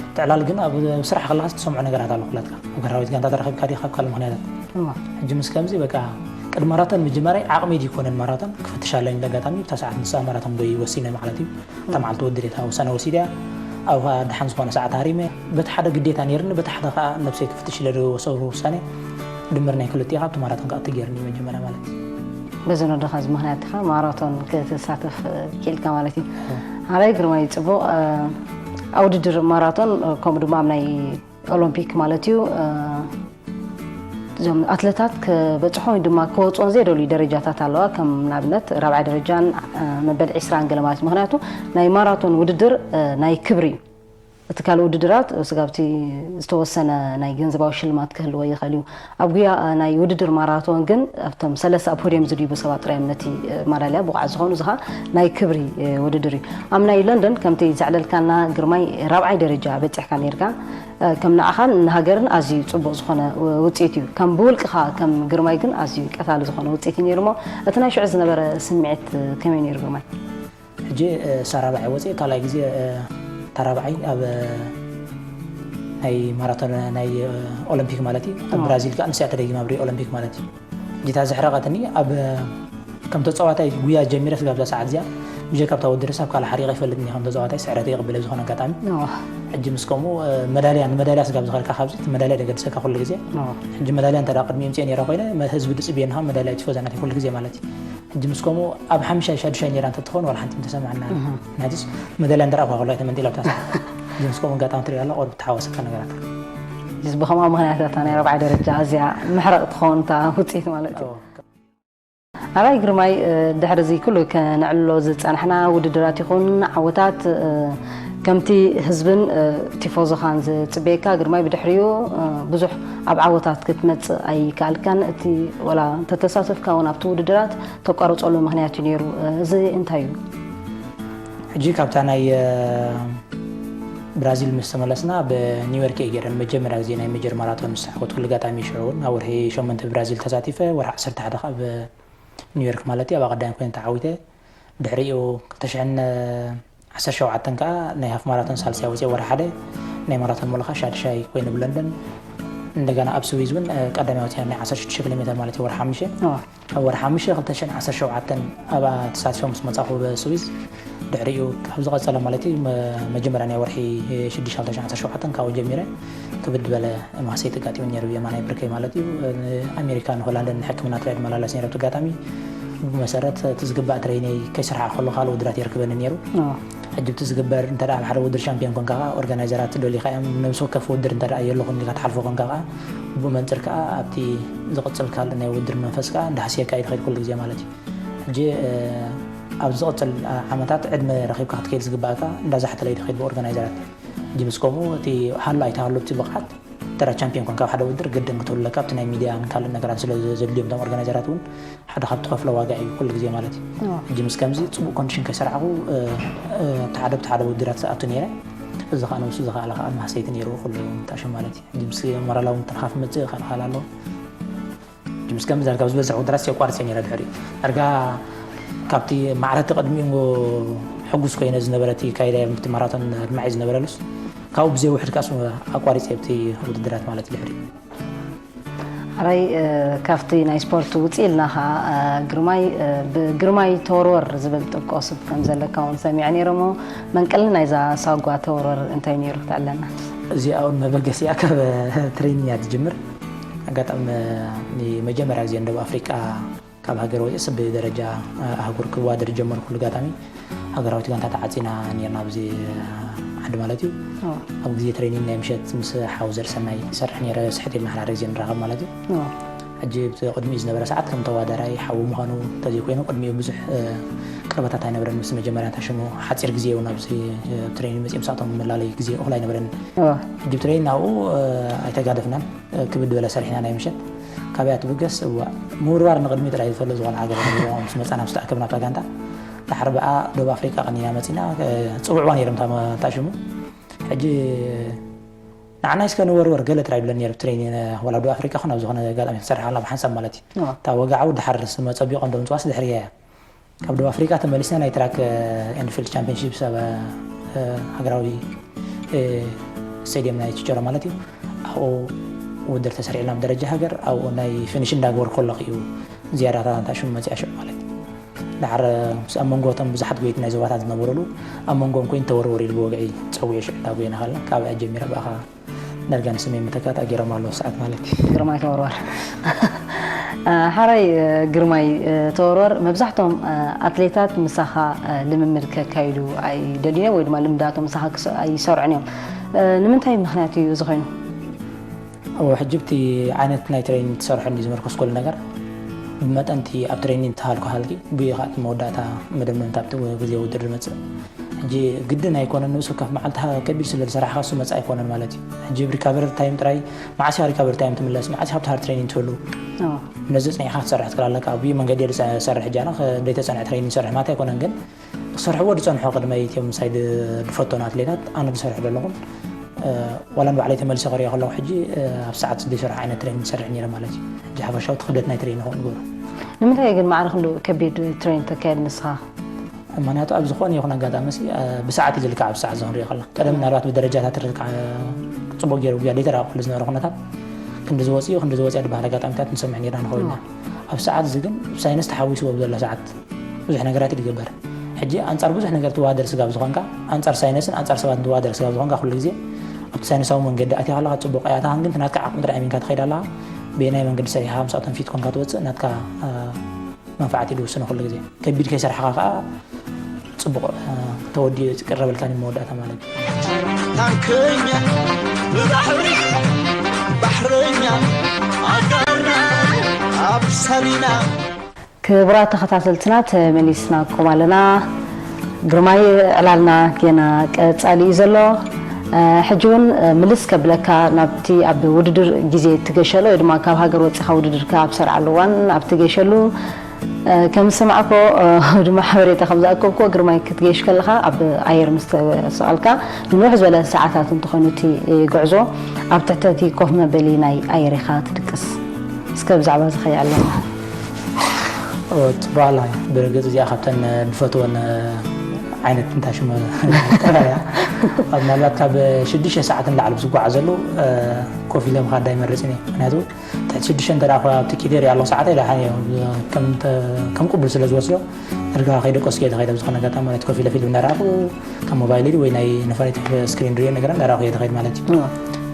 እቲ ዕላል ግን ኣብ ስራሕ ከለኻስ ትሰምዖ ነገራት ኣሎ ኩላትካ። ኣብ ገራዊት ጋንታ ተረኺብካ ዲኻ ኣብ ካልእ ምኽንያታት። እዋ። ሕጂ ምስ ከምዚ በቃ ቅድሚ ማራቶን ምጅማረይ ዓቕሚ ድይኮነን ማራቶን ክፍትሽ ኣለኒ። ኣጋጣሚ ብታ ሰዓት ንሳ ማራቶን ጎይ ወሲነ ማለት እዩ። እታ መዓልቲ ውድድር እያ እታ ውሳነ ወሲደ እያ። ኣብኡ ኸዓ ደሓን ዝኾነ ሰዓት ሃሪመ። በቲ ሓደ ግዴታ ነይርኒ፣ በቲ ሓደ ኸዓ ነብሰይ ክፍትሽ ኢለ ዝወሰድኩ ውሳነ ድምር ናይ ክልቲኡ ካብቲ ማራቶን ክኣቱ ገይርኒ መጀመርያ ማለት እዩ። በዚ ነዶኻ እዚ ምኽንያት ኢኻ ማራቶን ክትሳተፍ ክኢልካ ማለት እዩ። እዎ። ሓራይ ግርማይ ጽቡቕ፣ እ፣ ኣብ ውድድር ማራቶን፣ እ፣ ከምኡ ድማ ኣብ ናይ ኦሎምፒክ ማለት እዩ፣ እ፣ እዞም ኣትለታት ክበጽሖ ወይ ድማ ክወጽኦን ዘይደልዩ ደረጃታት ኣለዋ። ከም ንኣብነት ራብዓይ ደረጃን፣ እ፣ መበል ዕስራን ገለ ማለት እዩ። ምኽንያቱ ናይ ማራቶን ውድድር፣ እ፣ ናይ ክብሪ እዩ። እቲ ካልእ ውድድራት ስጋብቲ ዝተወሰነ ናይ ገንዘባዊ ሽልማት ክህልዎ ይኽእል እዩ። ኣብ ጉያ፣ እ፣ ናይ ውድድር ማራቶን ግን ኣብቶም ሰለስተ ኣብ ፖድየም ዝድይቡ ሰባት ጥራይ እዮም ነቲ፣ እ፣ ማዳልያ ብቑዓት ዝኾኑ። እዚ ኸኣ ናይ ክብሪ፣ እ፣ ውድድር እዩ። ኣብ ናይ ለንደን ከምቲ ዘዕለልካና ግርማይ ራብዓይ ደረጃ በጺሕካ ነይርካ። እ፣ ከም ንዓኻን ንሃገርን ኣዝዩ ጽቡቕ ዝኾነ ው-፣ ውጽኢት እዩ። ከም ብውልቅኻ ከም ግርማይ ግን ኣዝዩ ቀታሊ ዝኾነ ውጽኢት እዩ ነይሩ እሞ እቲ ናይ ሽዑ ዝነበረ ስምዒት፣ እ፣ ከመይ ነይሩ ግርማይ? ሕጂ፣ እ፣ ሳራባዓይ ወፂኤ ካልኣይ ግዜ፣ እ፣ ታራባዓይ ኣብ፣ እ፣ ናይ ማራቶን ናይ፣ እ፣ ኦሎምፒክ ማለት እዩ። ኣብ ኦ። ብራዚል ከዓ ንስያ ተደጊማ ኣብ ሪዮ ኦሎምፒክ ማለት እዩ። ሕጂ እታ ዘሕረቐትኒ ኣብ፣ እ፣ ከም ተፃዋታይ ጉያ ጀሚረ ስጋብ እዛ ሰዓት እዚኣ ብጀካ ኣብታ ውድድር ሳብ ካልእ ሓሪቐ ኣይፈልጥን እየ። ከም ተፃዋታይ ስዕረት ይቕብል ኣብ ዝኾነ ኣጋጣሚ። ኦ። ሕጂ ምስ ከምኡ፣ እ፣ መዳልያ፣ ንመዳልያ ስጋብ ዝኸድካ ካብዚ እቲ መዳልያ ደገድሰካ ኩሉ ግዜ። ኦ። ሕጂ መዳልያ እንተ ደኣ ቅድሚ ምፅኤ ነይረ ኮይነ መ-፣ ህዝቢ ድፅብየኒ ካብ መዳልያ ቲፎዛናት ኩሉ ግዜ ማለት እዩ። ሕጂ ምስ ከምኡ ኣብ ሓምሻይ ሻዱሻይ ነይራ እንተትኸውን ዋላ ሓንቲ ምተሰማዕና። እህ። ምክንያቱስ መዳልያ እንተ ረኣኹዋ ከሎ ኣይተመንጢላ ኣብታ ሰዓት። ሕጂ ምስ ከምኡ ኣጋጣሚ ትሪኦ ኣላ፣ ቁሩብ ተሓዋሰካ ነገራት። ሕጂስ ብኸምኣ ምኽንያት እታ ናይ ራብዓይ ደረጃ ኣዝያ መሕረቕ ትኸውን እታ ውፅኢት ማለት እዩ። እዎ። ኣራይ ግርማይ፣ እ፣ ድሕሪ እዚ ኩሉ ከነዕልሎ ዝጸናሕና ውድድራት ይኹን ዓወታት፣ እ፣ ከምቲ ህዝብን፣ እ፣ ቲፎዞኻን ዝጽበየካ ግርማይ ብድሕሪኡ፣ እ፣ ብዙሕ ኣብ ዓወታት ክትመጽእ ኣይከኣልካን። እቲ ወላ እንተተሳተፍካ እውን ኣብቲ ውድድራት ተቋርጸሉ ምኽንያት እዩ ነይሩ። እ፣ እዚ እንታይ እዩ? ሕጂ ካብታ ናይ፣ እ፣ ብራዚል ምስ ተመለስና ብኒውዮርክ እየ ገይረ ንመጀመርያ ግዜ ናይ ሜጀር ማራቶን ዝሰሓትኩሉ ኣጋጣሚ ሽዑ እውን ኣብ ወርሒ ሸሞንተ ብራዚል ተሳቲፈ፣ ወርሒ ዓሰርተ ሓደ ካብ ኒውዮርክ ማለት እዩ፣ ኣብ ቀዳማይ ኮይነ ተዓዊተ። ድሕሪኡ ክልተ ሽሕን ዓሰርተ ሸውዓተን ከኣ ናይ ሃፍ ማራቶን ሳልሳይ ወፂአ ወርሒ ሓደ፣ ናይ ማራቶን ሙሉኻ ሻድሻይ ኮይነ ብለንደን። እንደገና ኣብ ስዊዝ እውን ቀዳማይ ወፂኣ ናይ ዓሰርተ ሽዱሽተ ኪሎ ሜትር ማለት እዩ፣ ወርሒ ሓሙሽተ። ኣብ ወርሒ ሓሙሽተ ክልተ ሽሕን ዓሰርተ ሸውዓተን ኣብኣ ተሳቲፎም ምስ መፃኹ ብስዊዝ፣ ድሕሪኡ ካብ ዝቐፀለ ማለት እዩ፣ መ-፣ መጀመርያ ናይ ወርሒ ሽዱሽተ ክልተ ሽሕን ዓሰርተ ሸውዓተን ካብኡ ጀሚረ ክብድ በለ ማህሰይቲ ኣጋጢሙ ነይሩ፣ የማናይ ብርከይ ማለት እዩ። ኣሜሪካ ንሆላንድን ንሕክምና ጥራይ ዝመላለስ ነይረ። ኣብቲ ኣጋጣሚ ብመሰረት እቲ ዝግባእ ትሬነይ ከይሰርሓ ከሎ ካልእ ውድድራት የርክበኒ ነይሩ። ሕጂ እቲ ዝግበር እንተ ደኣ ኣብ ሓደ ውድድር ሻምፒዮን ኮንካ ኸዓ፣ ኦርጋናይዘራት ደሊኻ እዮም፣ ነብሲ ወከፍ ውድድር እንተ ደኣ የለኹን ኢልካ ትሓልፎ ኮንካ ኸዓ፣ ብኡ መንፅር ከኣ ኣብቲ ዝቕጽል ካልእ ናይ ውድድር መንፈስ ከኣ እንዳሃስየካ እዩ ዝኸይድ ኩሉ ግዜ ማለት እዩ። ሕጂ፣ እ፣ ኣብ ዝቕጽል፣ እ፣ ዓመታት ዕድመ ረኺብካ ክትከይድ ዝግባእካ እንዳዛሕተለ እዩ ዝኸይድ ብኦርጋናይዘራት። ሕጂ ምስ ከምኡ እቲ ሃሎ ኣይተሃሎ እቲ ብቕዓት፣ ተራ ቻምፒዮን ኮንካ ኣብ ሓደ ውድድር ግድን ክትህሉ ኣለካ። ኣብቲ ናይ ሚድያን ካልእ ነገራት ስለ ዘድልዮም እቶም ኦርጋናይዘራት እውን ሓደ ካብ ትኸፍሎ ዋጋ እዩ ኩሉ ግዜ ማለት እዩ። ኣዎ። ሕጂ ምስ ከምዚ ጽቡቕ ኮንዲሽን ከይሰራሕኩ፣ እ፣ እ፣ እቲ ሓደ ብቲ ሓደ ውድድራት ዝኣቱ ነይረ። እዚ ኸኣ ንሱ ዝኸኣለ ኸኣ ማህሰይቲ ነይሩ ኩሉ ምጣሽም ማለት እዩ። ሕጂ ምስ ሞራላዊ ምትንኻፍ መጽእ ይኸኣል ኣሎ። ሕጂ ምስ ከምዚ ዳርጋ ኣብ ዝበዝሕ ውድድራት የቋርጽ ነይረ ድሕሪኡ። ዳርጋ ካብቲ ማዕረ እቲ ቅድሚኡ ሕጉስ ኮይነ ዝነበረ እቲ ካይዳ ኣብቲ ማራቶን ኣድማዒ ዝነበረ ሉስ ካብኡ ብዘይ ውሕድ ከኣ ኣቋሪጸ ኣብቲ ውድድራት ማለት እዩ ድሕሪኡ። ሕራይ፣ እ፣ ካብቲ ናይ ስፖርት ውፅእ ኢልና ኸዓ፣ እ፣ ግርማይ፣ እ፣ ብግርማይ ተወርወር ዝብል ጥብቆ ስብ ከም ዘለካ እውን ሰሚዐ ነይረ እሞ፣ መንቀሊ ናይዛ ሳጓ ተወርወር እንታይ ነይሩ ክትዕለና? እዚኣ እውን መበገሲኣ ካብ ትሬኒንግ እያ ትጅምር። ኣጋጣሚ፣ እ፣ ንመጀመርያ ግዜ ንደቡብ ኣፍሪቃ ካብ ሃገር ወፂኤ ስብ ደረጃ ኣህጉር ክወዳደር ጀመርኩሉ ኣጋጣሚ ሃገራዊት ጋንታ ተዓፂና ነርና ኣብዚ ዓዲ ማለት እዩ። ኣብ ግዜ ትሬኒንግ ናይ ምሸት ምስ ሓው ዘርሰናይ ይሰርሕ ነይረ፣ ስሕት ኢልና ሓደ ግዜ ንራኸብ ማለት እዩ። ሕጂ እቲ ቅድሚኡ ዝነበረ ሰዓት ከም ተወዳዳራይ ሓው ምዃኑ እንተዘይኮይኑ ቅድሚኡ ብዙሕ ቅርበታት ኣይነበረን። ምስ መጀመርያ እንታይ ሽሙ ሓፂር ግዜ እውን ኣብዚ ትሬኒንግ መፂኦም ሳቶም መላለይ ግዜ እኹል ኣይነበረን። ሕጂ ትሬኒንግ ናብኡ ኣይተጋደፍናን። ክብድ ዝበለ ሰሪሕና ናይ ምሸት ካበይ ትብገስ እዋ ምውርዋር ንቕድሚ ጥራይ ዝፈሎ ዝኾነ ሃገር ንብሎ ምስ መጻና ምስ ተኣከብና ኣብታ ጋንታ ድሓር ብኣ ደቡብ ኣፍሪቃ ቀኒና መጺና። ጽውዕዋ ነይሮም እታ ሽሙ ሕጂ ንዓና እስከ ንወርወር ገለ ጥራይ ብለን ነይሩ ትሬኒን ዋላ ደቡብ ኣፍሪቃ ኹን ኣብ ዝኾነ ኣጋጣሚ ክንሰርሕ ኣለና ብሓንሳብ ማለት እዩ። እታ ወግዓዊ ድሓር ስመ ጸቢቖም ደምጽዋስ ድሕሪ እያ ካብ ደቡብ ኣፍሪቃ ተመሊስና ናይ ትራክ ኤንድ ፊልድ ቻምፒዮንሺፕስ ኣብ ሃገራዊ ስቴድየም ናይ ችቸሮ ማለት እዩ ኣብኡ ውድድር ተሰሪዕና ብደረጃ ሃገር ኣብኡ ናይ ፊኒሽ እንዳገበርኩ ከለኹ እዩ ዝያዳታት እንታይ ሽሙ መፅያ ሽዑ ማለት እዩ። ድሓር ምስ ኣብ መንጎ እቶም ብዙሓት ጎይቲ ናይ ዞባታት ዝነበሩሉ ኣብ መንጎም ኮይኑ ተወርወር ኢሉ ብወግዒ ፀዊዑ ሽዑ እንዳጎየና ከለና ካብኣ ጀሚረ ብኣኻ ዳርጋ ንስመይ መተካእታ ገይሮም ኣለዉ ሰዓት ማለት እዩ። ግርማይ ተወርዋር። ሓራይ ግርማይ ተወርዋር፣ መብዛሕቶም ኣትሌታት ምሳኻ ልምምድ ከካይዱ ኣይደልዩ ወይ ድማ ልምዳቶም ምሳኻ ኣይሰርዑን እዮም። ንምንታይ ምኽንያት እዩ እዚ ኮይኑ? ኣብ ሕጂ ብቲ ዓይነት ናይ ትሬኒንግ ትሰርሖ እንዲ ዝመርኮስ ኩሉ ነገር ብመጠንቲ ኣብ ትሬኒንግ ትሃልኩ ሃልኪ ብኡ ከዓ እቲ መወዳእታ መደምደምታ ኣብቲ ግዜ ውድድር ዝመፅእ ሕጂ ግድን ኣይኮነን ንሱ ከፍ መዓልቲ ከቢድ ስለ ዝሰራሕካ እሱ መፃ ኣይኮነን ማለት እዩ። ሕጂ ሪካቨሪ ታይም ጥራይ መዓስ ኢኻ ሪካቨሪ ታይም ትምለስ መዓስ ኢኻ ኣብቲ ሃርድ ትሬኒንግ ትህሉ ነዚ ፅኒዕካ ክትሰርሕ ትክእል ኣለካ። ኣብ መንገዲ ዝሰርሕ ሕጂ ኣነ ዘይተፀንዐ ትሬኒንግ ይሰርሕ ማለት ኣይኮነን ግን ክሰርሕዎ ዝፀንሑ ቅድመይ እትዮም ምሳይ ዝፈቶኑ ኣትሌታት ኣነ ዝሰርሑ ዘለኹን ዋላ ንባዕለይ ተመልሰ ክሪኦ ከለኹ ሕጂ ኣብ ሰዓት ዝሰርሑ ዓይነት ትሬኒንግ ዝሰርሕ ነይረ ማለት እዩ። ሕጂ ሓፈሻዊ ክብደት ናይ ትሬኒንግ ንኽንገብሩ ንምንታይ ግን ማዕረ ክንዱ ከቢድ ትሬኒንግ ተካየድ ንስኻ? ምክንያቱ ኣብ ዝኾነ ይኹን ኣጋጣሚ ሲ ብሰዓት እዩ ዝልካ ኣብ ሰዓት ዝኽንሪኦ ከላ ቀደም ምናልባት ብደረጃታት ርካ ፅቡቅ ገይሩ ጉያ ዘይተረኣ ኩሉ ዝነበረ ኩነታት ክንዲ ዝወፅኡ ክንዲ ዝወፅያ ዝበሃል ኣጋጣሚታት ንሰምዕ ነርና ንኸውን ኢና። ኣብ ሰዓት እዚ ግን ብሳይንስ ተሓዊስዎ ብዘሎ ሰዓት ብዙሕ ነገራት እዩ ዝግበር። ሕጂ ኣንፃር ብዙሕ ነገር ትወዳደር ስጋብ ዝኾንካ ኣንፃር ሳይንስን ኣንፃር ሰባት ትወዳደር ስጋብ ዝኾንካ ኩሉ ግዜ ኣብቲ ሳይንሳዊ መንገዲ ኣትያ ከለካ ፅቡቅ እያ እታ ግን ናትካ ዓቅሚ ጥራይ ኣሚንካ ትኸይድ ኣለካ። በየናይ መንገዲ ሰሪሕካ ምስኣቶም ፊት ኮንካ ትወፅእ ናትካ መንፋዓት እዩ ዝውስኖ ኩሉ ግዜ። ከቢድ ከይሰራሕካ ከዓ ፅቡቕ ተወዲኡ ይቅረበልካ ይመወዳእታ ማለት እዩ። ታንከኛ ብባሕሪ ባሕረኛ ኣጋርና ኣብ ሰሪና ክቡራት ተኸታተልትና ተመሊስናኩም ኣለና። ግርማይ ዕላልና ጌና ቀጻሊ እዩ ዘሎ። ሕጂ እውን ምልስ ከብለካ ናብቲ ኣብ ውድድር ግዜ ትገሸሉ ወይ ድማ ካብ ሃገር ወፂኻ ውድድርካ ኣብ ሰርዓሉ እዋን ኣብ ትገሸሉ ከም ዝሰማዕኮ ድማ ሓበሬታ ከም ዝኣከብኮ ግርማይ ክትገሽ ከለኻ ኣብ ኣየር ምስ ተሰቐልካ ንንውሕ ዝበለ ሰዓታት እንተኾይኑ እቲ ጉዕዞ ኣብ ትሕቲ እቲ ኮፍ መበሊ ናይ ኣየር ኢኻ ትድቅስ። እስከ ብዛዕባ እዚ ከይዕለና። ጽባላ ብርግጽ እዚኣ ካብተን ዝፈትወን ዓይነት እንታይ ሽሙ ተራያ ኣብ ምናልባት ካብ ሽዱሽተ ሰዓት ንላዕሊ ዝጓዓዘሉ ኮፍ ኢለ ምኻድ ኣይመርፅን እየ። ምክንያቱ ትሕቲ ሽዱሽተ እንተ ደኣ ኣብቲ ኬቴርያ ኣለኹ ሰዓተይ ደሓን እየ። ከም ተ- ከም ቅቡል ስለ ዝወስዶ እርጋ ከይደቀስኩ እየ ዝኸይድ። ኣብ ዝኾነ ኣጋጣሚ ማለት ኮፍ ኢለ ፊልም እንዳረኣኹ ካብ ሞባይል ወይ ናይ ነፋሪት ስክሪን ሪኦ ነገር እንዳረኣኹ እየ ዝኸይድ ማለት እዩ።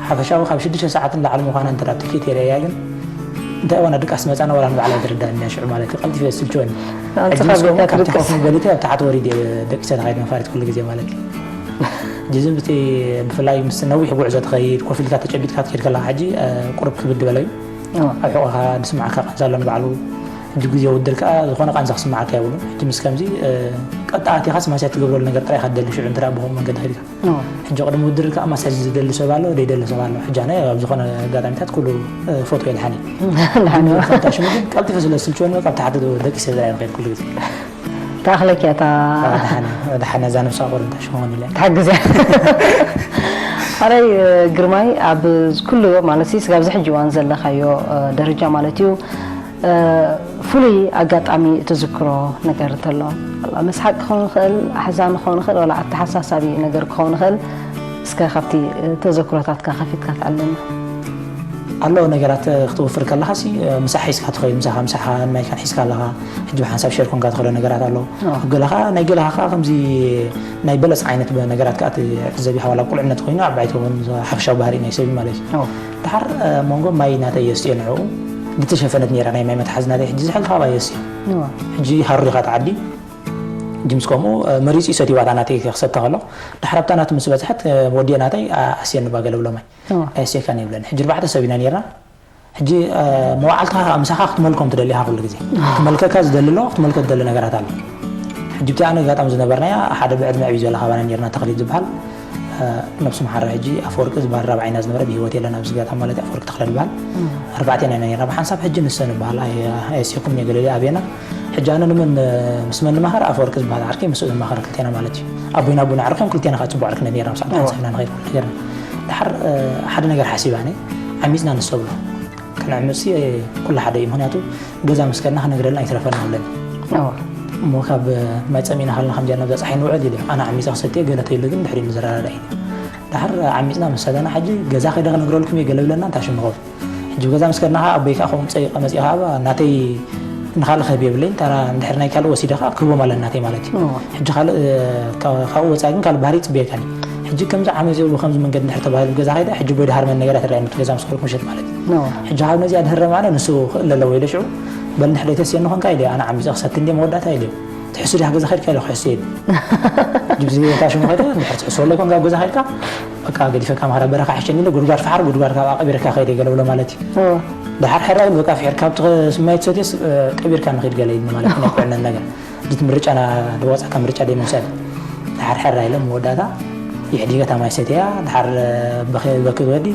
ሓፈሻዊ ካብ ሽዱሽተ ሰዓት ንላዕሊ ምዃና እንተ ደኣ ኣብቲ ኬቴርያ እያ ግን እንታይ ዋና ድቃስ መጻና ዋላ ንባዕላ ኣይትርዳእን እያ ሽዑ ማለት እዩ። ቀልጢፈ እየ ዝስልችወኒ። ሕጂ ኣንጻር ምስ ከምኡ ቤት ካብቲ ድቃስ። ኮፍ በሊተ ኣብ ታሕቲ ወሪደ ደቂሰ ተኻይድ መፋሪት ኩሉ ግዜ ማለት እዩ። ጅዝም ብቲ ብፍላይ ምስ ነዊሕ ጉዕዞ ትኸይድ ኮፍ ኢልካ ተጨቢጥካ ትኸይድ ከለኻ ሕጂ ቁሩብ ክብድ በለ እዩ። ኣብ ሕቆኻ ዝስምዓካ ቃንዛ ኣሎ ንባዕሉ። ሕጂ ግዜ ውድድር ከኣ ዝኾነ ቃንዛ ክስምዓካ የብሉን። ሕጂ ምስ ከምዚ ቀጥታ ኣቲኻስ ማስያ ትገብረሉ ነገር ጥራይ ኢኻ ትደሊ ሽዑ እንተ ብኸምኡ መንገዲ ከይድካ። ሕጂ ቅድሚ ውድድር ከኣ ማስያ ዝደሊ ሰብ ኣሎ ዘይደሊ ሰብ ኣሎ። ሕጂ ኣነ ኣብ ዝኾነ ኣጋጣሚታት ኩሉ ፎቶ የድሓኒ። ፈንታ ሽሙ ግን ቀልጢፈ ስለ ዝስልችወኒ ካብ ታሕቲ ደቂሰ ዝረኣየ ንኸይድ ኩሉ ግዜ። ተኣኽለኪ እያ እታ ደሓነ ደሓነ እዛ ነብሳ ቆር እንታይ ሽሞን ኢለ። ትሓግዝ እያ። ኣረይ ግርማይ ኣብ ኩሉ ማለት ሲ ስጋብ ዝሕጂ እዋን ዘለኻዮ ደረጃ ማለት እዩ ፍሉይ ኣጋጣሚ ትዝክሮ ነገር እንተሎ፣ መስሓቅ ክኸውን ይኽእል፣ ኣሕዛን ክኸውን ይኽእል፣ ወላ ኣተሓሳሳቢ ነገር ክኸውን ይኽእል። እስከ ካብቲ ተዘክሮታትካ ከፊትካ ትኣለና። ኣለዎ ነገራት ክትወፍር ከለኻ ሲ ምሳሕ ሒዝካ ትኸይድ፣ ምሳኻ ምሳሓን ማይካን ሒዝካ ኣለኻ። ሕጂ ብሓንሳብ ሸር ኮንካ ትኸዶ ነገራት ኣሎ። ኣብ ገለኻ ናይ ገለኻ ከዓ ከምዚ ናይ በለስ ዓይነት ነገራት ከዓ ትዕዘብ ኢኻ። ዋላ ቁልዕነት ኮይኑ ኣብ ባይቶ እውን ሓፈሻዊ ባህሪ ናይ ሰብ እዩ ማለት እዩ። ድሓር መንጎ ማይ ናተይ የስትዮ ንዕኡ ዝተሸፈነት ነይራ ናይ ማይ መትሓዚ ናተይ ሕጂ ዝሕል ካብ ኣየስትዮ ሕጂ ሃሩ ኢኻ ተዓዲ ጅምስ ከምኡ መሪፂ ሰትይዋ እታ ናተይ ክሰታ ከሎ ድሓር ኣብታ ናቱ ምስ በፅሐት ወዲየ ናተይ ኣስየኒ ባ ገለ ብሎ ማይ ኣየስየካን ይብለኒ። ሕጂ ኣርባዕተ ሰብ ኢና ነይርና። ሕጂ መዋዕልትኻ ምሳኻ ክትመልኮም ትደሊ ኢኻ ኩሉ ግዜ። ክመልከካ ዝደሊ ኣሎ ክትመልኮ ትደሊ ነገራት ኣሎ። ሕጂ ብቲ ኣነ ኣጋጣሚ ዝነበርናያ ሓደ ብዕድመ ዕብይ ዝበለ ካባና ነይርና ተኽሊት ዝበሃል ነብሱ መሓራ ሕጂ ኣፈወርቂ ዝበሃል ራብዓይና ዝነበረ ብህይወት የለን ኣብዚ ጋጣሚ ማለት ኣፈወርቂ ተኽለ ዝበሃል ኣርባዕቴና ኢና ነይርና ብሓንሳብ ሕጂ ንሰ ንበሃል ኣየስየኩም እየ ገለሊ ኣብየና ሕጂ ኣነ ንመን ምስ መን ንማኸር ኣፈወርቂ ዝበሃል ዓርከይ ምስኡ ንማኸር ክልቴና ማለት እዩ ኣቦይና ኣቦና ዓርከዮም ክልቴና ከዓ ፅቡቅ ዓርክነት ነይርና ምስ ሓንሳብ ኢና ንኸይድ ኩሉ ነገርና ድሓር ሓደ ነገር ሓሲብ ኣነ ዓሚፅና ንሰብሎ ክንዕምፅ ኩሉ ሓደ እዩ ምክንያቱ ገዛ ምስ ከድና ክነግረልና ኣይትረፈና ኣለኒ እሞ ካብ ማይ ፀሚእና ከለና ከም ጀርና ፀሓይ ንውዕል ኢለ ኣነ ዓሚፀ ክሰትየ ገለ ተይሉ ግን ድሕሪ ንዘረዳዳእ እዩ ድሓር ዓሚፅና ምስ ሰተና ሕጂ ገዛ ከይደ ክነግረልኩም እየ ገለ ብለና እንታይ ሽምኸው ሕጂ ገዛ ምስ ከድና ከዓ ኣቦይ ከዓ ከምኡ ፀይቀ መፂእ ከዓ ናተይ ንካልእ ክህብ የብለይ እንድሕር ናይ ካልእ ወሲደ ከዓ ክህቦም ኣለኒ ናተይ ማለት እዩ ሕጂ ካልእ ካብኡ ወፃኢ ግን ካልእ ባህሪ ይፅበየካኒ ሕጂ ከምዚ ዓመት እዚኦ ብከምዚ መንገዲ እንድሕር ተባሂሉ ገዛ ከይደ ሕጂ ኣቦይ ድሃርመኒ ነገራት ይረኣየኒ ገዛ ምስ ከድኩ ምሸት ማለት እዩ ሕጂ ካብ ነዚኣ ድህረ ማዕለ ንሱ ክእል ኣለዎ ኢለ ሽዑ በል እንድሕር ደይተስየኒ ኮንካ ኢለ ኣነ ዓሚፀ ክሰቲ እንደ መወዳእታ ኢለ ትሕሱ ዲኻ ገዛ ከድካ ኢለ ክሕሱ ኢለ ጅብዚ እታ ሽሙ ከደ እንድሕር ትሕሱ ወለ ኮንካ ገዛ ከድካ በቃ ገዲፈካ ማራ በረኻ ሕሸኒ ኢለ ጉድጓድ ፈሓር ጉድጓድ ካብ ኣቐቢርካ ከይደ ገለ ብሎ ማለት እዩ ድሓር ሕራይ በቃ ፍሕር ካብ ስማይ ትሰትየስ ቀቢርካ ንኸይድ ገለ ኢልኒ ማለት ናይ ኩዕነት ነገር ጅት ምርጫ ድወፃካ ምርጫ ደይ ምውሳድ ድሓር ሕራይ ኢለ መወዳእታ ይሕዲገታ ማይ ሰትያ ድሓር በኺ በኪ ወዲ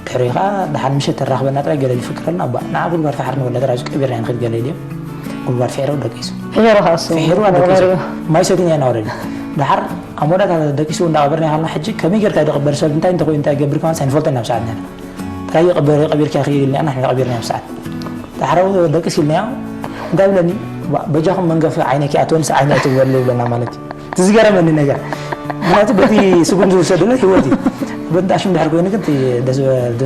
ድሕሪኡ ከዓ ደሓን ምሸት ተራኽበና ጥራይ ገለ ይፍክረልና እባ ንዓ ጉድጓድ ፈሓር ንወለ ጥራይ ቀቢርና ንኽድ ገለ ኢልዮ ጉድጓድ ፍሒረው ደቂሱ ፍሒሩ ከዓ እሱ ፍሒሩ ደቂሱ መቕበሪኡ። ማይ ሰቲና ኢና ወረዲ ደሓር ኣብ መወዳእታ ደቂሱ እንዳቐበርና ይሃልና ሕጂ ከመይ ጌርካ ይደቕበር ሰብ እንታይ እንተኮይኑ እንታይ ይገብር ከማን ሳይንፈልጦ ኢና ብሰዓት ነና ጥራይ ይቐበር ቀቢርካ ይኽእል ኢልና ኢና ንሕና ቀቢርና ብሰዓት ዳሕራዊ ደቅስ ኢልናዮ እንታይ ብለኒ በጃኹም መንገፊ ዓይነ ኪኣትወንስ ዓይነ ኣይትግበርሉ ይብለና ማለት እዩ እቲ ዝገረመኒ ነገር ምክንያቱ በቲ ስጉም ዝውሰድሎ ህይወት እዩ በንጣሽም ድሕር ኮይኑ ግን ደስ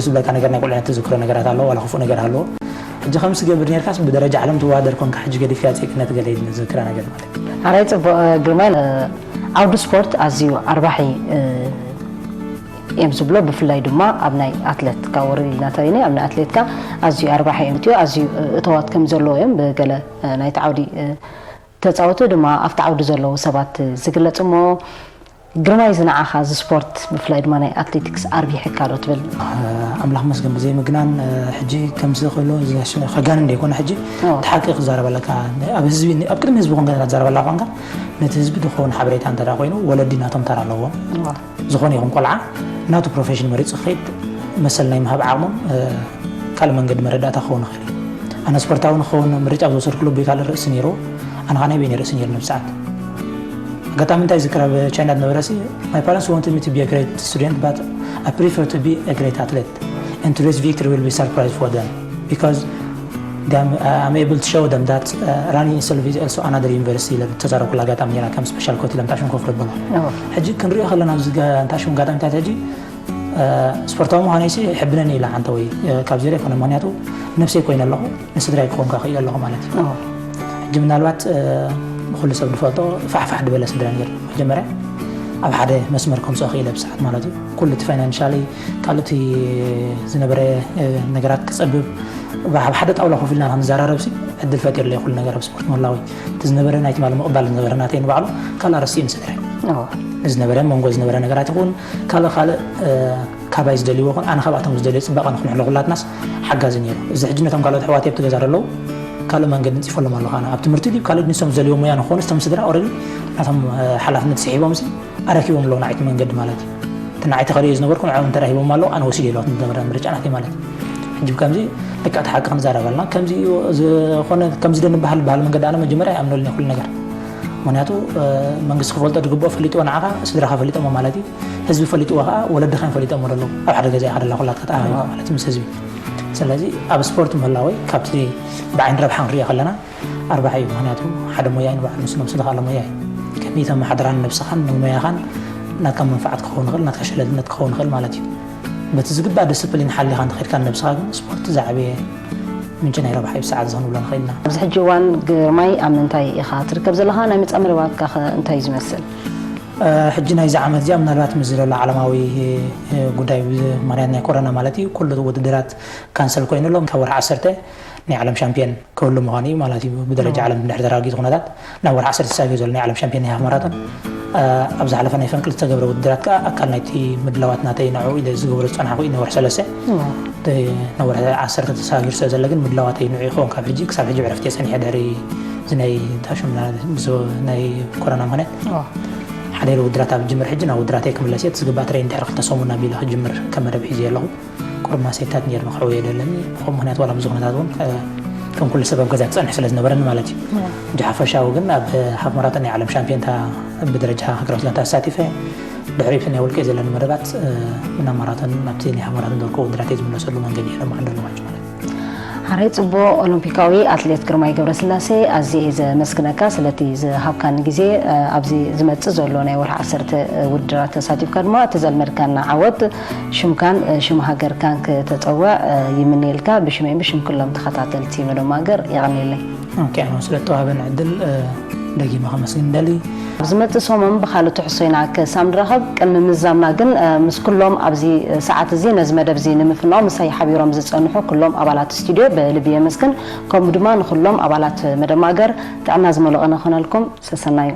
ዝብለካ ነገር ናይ ቁልዕነት ትዝክሮ ነገራት ኣለዎ ዋላ ክፉእ ነገር ኣለዎ ሕጂ ከም ስገብር ነርካስ ብደረጃ ዓለም ትወዳደር ኮንካ ሕጂ ገዲፍካ ዜግነት ገለ ዝዝክራ ነገር ማለት እዩ ኣራይ ፅቡቅ ግርማይ ዓውዲ ስፖርት ኣዝዩ ኣርባሒ እዮም ዝብሎ ብፍላይ ድማ ኣብ ናይ ኣትለት ካብ ወረድ ኢልና ተሪኒ ኣብ ናይ ኣትሌትካ ኣዝዩ ኣርባሒ እዮም ትዮ ኣዝዩ እተዋት ከም ዘለዎ እዮም ብገለ ናይቲ ዓውዲ ተፃወቱ ድማ ኣብቲ ዓውዲ ዘለዉ ሰባት ዝግለፅ እሞ ግርማይ ዝነዓኻ እዚ ስፖርት ብፍላይ ድማ ናይ ኣትሌቲክስ ኣርቢሕካ ዶ ትብል ኣምላኽ መስገን ብዘይ ምግናን ሕጂ ከምዚ ክብሎ ከጋንን ዘይኮነ ሕጂ እቲ ሓቂ ክዛረበለካ ኣብ ህዝቢ ኣብ ቅድሚ ህዝቢ ኮንካ ትዛረበላ ኳንካ ነቲ ህዝቢ ዝኸውን ሓበሬታ እንተ ኮይኑ ወለዲ ናቶም ተራ ኣለዎም ዝኾነ ይኹን ቆልዓ ናቱ ፕሮፌሽን መሪፁ ክኸይድ መሰል ናይ ምሃብ ዓቕሞም ካልእ መንገዲ መረዳእታ ክኸውን ይኽእል እዩ ኣነ ስፖርታዊ ንክኸውን ምርጫ ዝወሰድኩሉ ኣቦይ ካልእ ርእሲ ነይርዎ ኣነ ኸዓ ናይ በይነይ ርእሲ ነይሩ ነብሰዓት ኣጋጣሚ እንታይ ዝክር ኣብ ቻይና ዝነበረ ሲ my parents wanted me to be a great student but I prefer to be a great athlete and today's victory will be surprise for them because I'm able to show them that uh, Rani Selvi is also another university ኢለ ተዛረብኩላ ኣጋጣሚ ነይራ ከም ስፔሻል ኮት ኢሎም ታሽም ኮፍ ደበሎ ሕጂ ክንሪኦ ከለና ኣብዚ ታሽም ኣጋጣሚታት ሕጂ ስፖርታዊ ምዃነይሲ ሕብነኒ ኢላ ሓንተ ወይ ካብ ዜሮ ይኮነ ምክንያቱ ነብሰይ ኮይነ ኣለኹ ንስድራይ ክኾንካ ክኢለ ኣለኹ ማለት እዩ ሕጂ ምናልባት ብኩሉ ሰብ ዝፈልጦ ፋሕፋሕ ዝበለ ስድራ ነይሩ መጀመርያ ኣብ ሓደ መስመር ከምፅኦ ክኢለ ብሰዓት ማለት እዩ ኩሉ እቲ ፋይናንሻሊ ካልኦት ዝነበረ ነገራት ክፀብብ ኣብ ሓደ ጣውላ ኮፍ ኢልና ክንዘራረብ ሲ ዕድል ፈጢሩለይ ኩሉ ነገር ኣብ ስፖርት ምህላወይ እቲ ዝነበረ ናይ ትማሊ ምቕባል ዝነበረ ናተይ ንባዕሉ ካልእ ኣረሲኡ ንስድራይ ዝነበረ መንጎ ዝነበረ ነገራት ይኹን ካልእ ካልእ ካባይ ዝደልይዎ ይኹን ኣነ ካብኣቶም ዝደልዮ ፅባቐ ንክንሕሎ ኩላትናስ ሓጋዚ ነይሩ እዚ ሕጂ ነቶም ካልኦት ኣሕዋተይ ኣብቲ ገዛ ዘለዉ ካልእ መንገዲ ንፅፈሎም ኣለኹ ኣነ ኣብ ትምህርቲ ድዩ ካልእ ንሶም ዝደልይዎ ሞያ ንክኾኑ እቶም ስድራ ኦረዲ ናቶም ሓላፍነት ስሒቦም ሲ ኣረኪቦም ኣለዉ ንዓይቲ መንገዲ ማለት እዩ እቲ ንዓይቲ ከርእዮ ዝነበርኩ ንዕኦም እንተረኪቦም ኣለዉ ኣነ ወሲደ ኣለኹ ዝነበረ ምርጫ ናተይ ማለት እዩ ሕጂ ከምዚ ልክዕ እቲ ሓቂ ክንዛረብ ኣለና ከምዚ ዝኾነ ከምዚ ደንበሃል በሃል መንገዲ ኣነ መጀመርያ ኣይኣምነሉን ኩሉ ነገር ምክንያቱ መንግስቲ ክፈልጦ ዝግብኦ ፈሊጥዎ ንዓኻ ስድራኻ ፈሊጦሞ ማለት እዩ ህዝቢ ፈሊጥዎ ከዓ ወለድኻን ፈሊጦሞ ዘለዉ ኣብ ሓደ ገዛ ኢኻ ደላ ኩላትካ ተኣኻቢብካ ማለት እዩ ምስ ህዝቢ ስለዚ ኣብ ስፖርት ምህላወይ ካብቲ ብዓይኒ ረብሓ ክንሪኦ ከለና ኣርባሕ እዩ ምክንያቱ ሓደ ሞያ እዩ ንባዕሉ ምስ ነብሱ ዝኽኣለ ሞያ እዩ ከመይ ተመሓድራን ነብስኻን ንሞያኻን ናትካ መንፍዓት ክኸውን ይኽእል ናትካ ሸለልነት ክኸውን ይኽእል ማለት እዩ በቲ ዝግባእ ዲስፕሊን ሓሊኻ እንተኸድካ ንነብስኻ ግን ስፖርት ዝዓበየ ምንጪ ናይ ረብሓ እዩ ብሰዓት እዚ ክንብሎ ንኽእል ኢና ኣብዚ ሕጂ እዋን ግርማይ ኣብ ምንታይ ኢኻ ትርከብ ዘለኻ ናይ መጻኢ መደባትካ እንታይ እዩ ዝመስል ሕጂ ናይዚ ዓመት እዚኣ ምናልባት ምስ ዘሎ ዓለማዊ ጉዳይ ምክንያት ናይ ኮሮና ማለት እዩ ኩሉ ውድድራት ካንሰል ኮይኑሎም ካብ ወርሒ ዓሰርተ ናይ ዓለም ሻምፒዮን ክህሉ ምዃኑ እዩ ማለት እዩ ብደረጃ ዓለም እንድሕር ተረጋጊፁ ኩነታት ናብ ወርሒ ዓሰርተ ተሳጊሩ ዘሎ ናይ ዓለም ሻምፒዮን ናይ ሃፍ ማራቶን ኣብ ዝሓለፈ ናይ ፈንቅል ዝተገብረ ውድድራት ከዓ ኣካል ናይቲ ምድላዋት ናተይ ንዕኡ ኢለ ዝገብሮ ዝፀናሕኩ እዩ ነወርሒ ሰለስተ ነወርሒ ዓሰርተ ተሳጊሩ ስለ ዘሎ ግን ምድላዋተይ ንዑ ይኸውን ካብ ሕጂ ክሳብ ሕጂ ዕረፍቲ የፀኒሐ ድሕሪ እዚ ናይ ታሽም ናይ ኮሮና ምክንያት ሓደ ኢለ ውድራት ኣብ ጅምር ሕጂ ናብ ውድራተይ ክምለስ እየ ዝግባእ ትሬን ድሕሪ ክልተ ሰሙን ኣቢለ ክጅምር ከም መደብ ሒዘ ኣለኹ ቁሩብ ማሴታት ነይርኒ ክሕወዮ ደለኒ ብኸም ምክንያት ዋላ ብዙ ኩነታት እውን ከም ኩሉ ሰብ ኣብ ገዛ ክፀንሕ ስለ ዝነበረኒ ማለት እዩ እንጂ ሓፈሻዊ ግን ኣብ ሃፍ ማራቶን ናይ ዓለም ሻምፒዮንታ ብደረጃ ሃገራዊ ስለንታ ኣሳቲፈ ድሕሪኡ ናይ ውልቀ ዘለኒ መደባት እና ማራቶን ናብቲ ናይ ሃፍ ማራቶን ዘልኮ ውድራት እየ ዝምለሰሉ መንገዲ እየ ለማዕደሉ ማለት እዩ ሓራይ ጽቡቕ ኦሎምፒካዊ ኣትሌት ግርማይ ገብረስላሴ ኣዝየ እየ ዘመስግነካ ስለቲ ዝሃብካኒ ግዜ ኣብዚ ዝመጽእ ዘሎ ናይ ወርሒ ዓሰርተ ውድድራት ተሳቲፍካ ድማ እቲ ዘልመድካና ዓወት ሽምካን ሽም ሃገርካን ክተጸውዕ ይምነየልካ ብሽመይ ብሽም ኩሎም ተኸታተልቲ መደብ ማገር የቐንየለይ። ኦኬ፣ ኣነ ስለ እተዋህበኒ ዕድል ደጊመ ከመስግን እደሊ። ኣብ ዝመጽእ ሰሙን ብኻልእ ትሕዝቶ ኢና ክሳብ ንራኸብ፣ ቅድሚ ምዝዛምና ግን ምስ ኩሎም ኣብዚ ሰዓት እዚ ነዚ መደብ እዚ ንምፍናው ምሳይ ሓቢሮም ዝጸንሑ ኩሎም ኣባላት ስቱድዮ ብልቢ የመስግን። ከምኡ ድማ ንኹሎም ኣባላት መደብ ማእገር ጥዕና ዝመልኦ ቅነ ክኾነልኩም። ሰሰናዩ።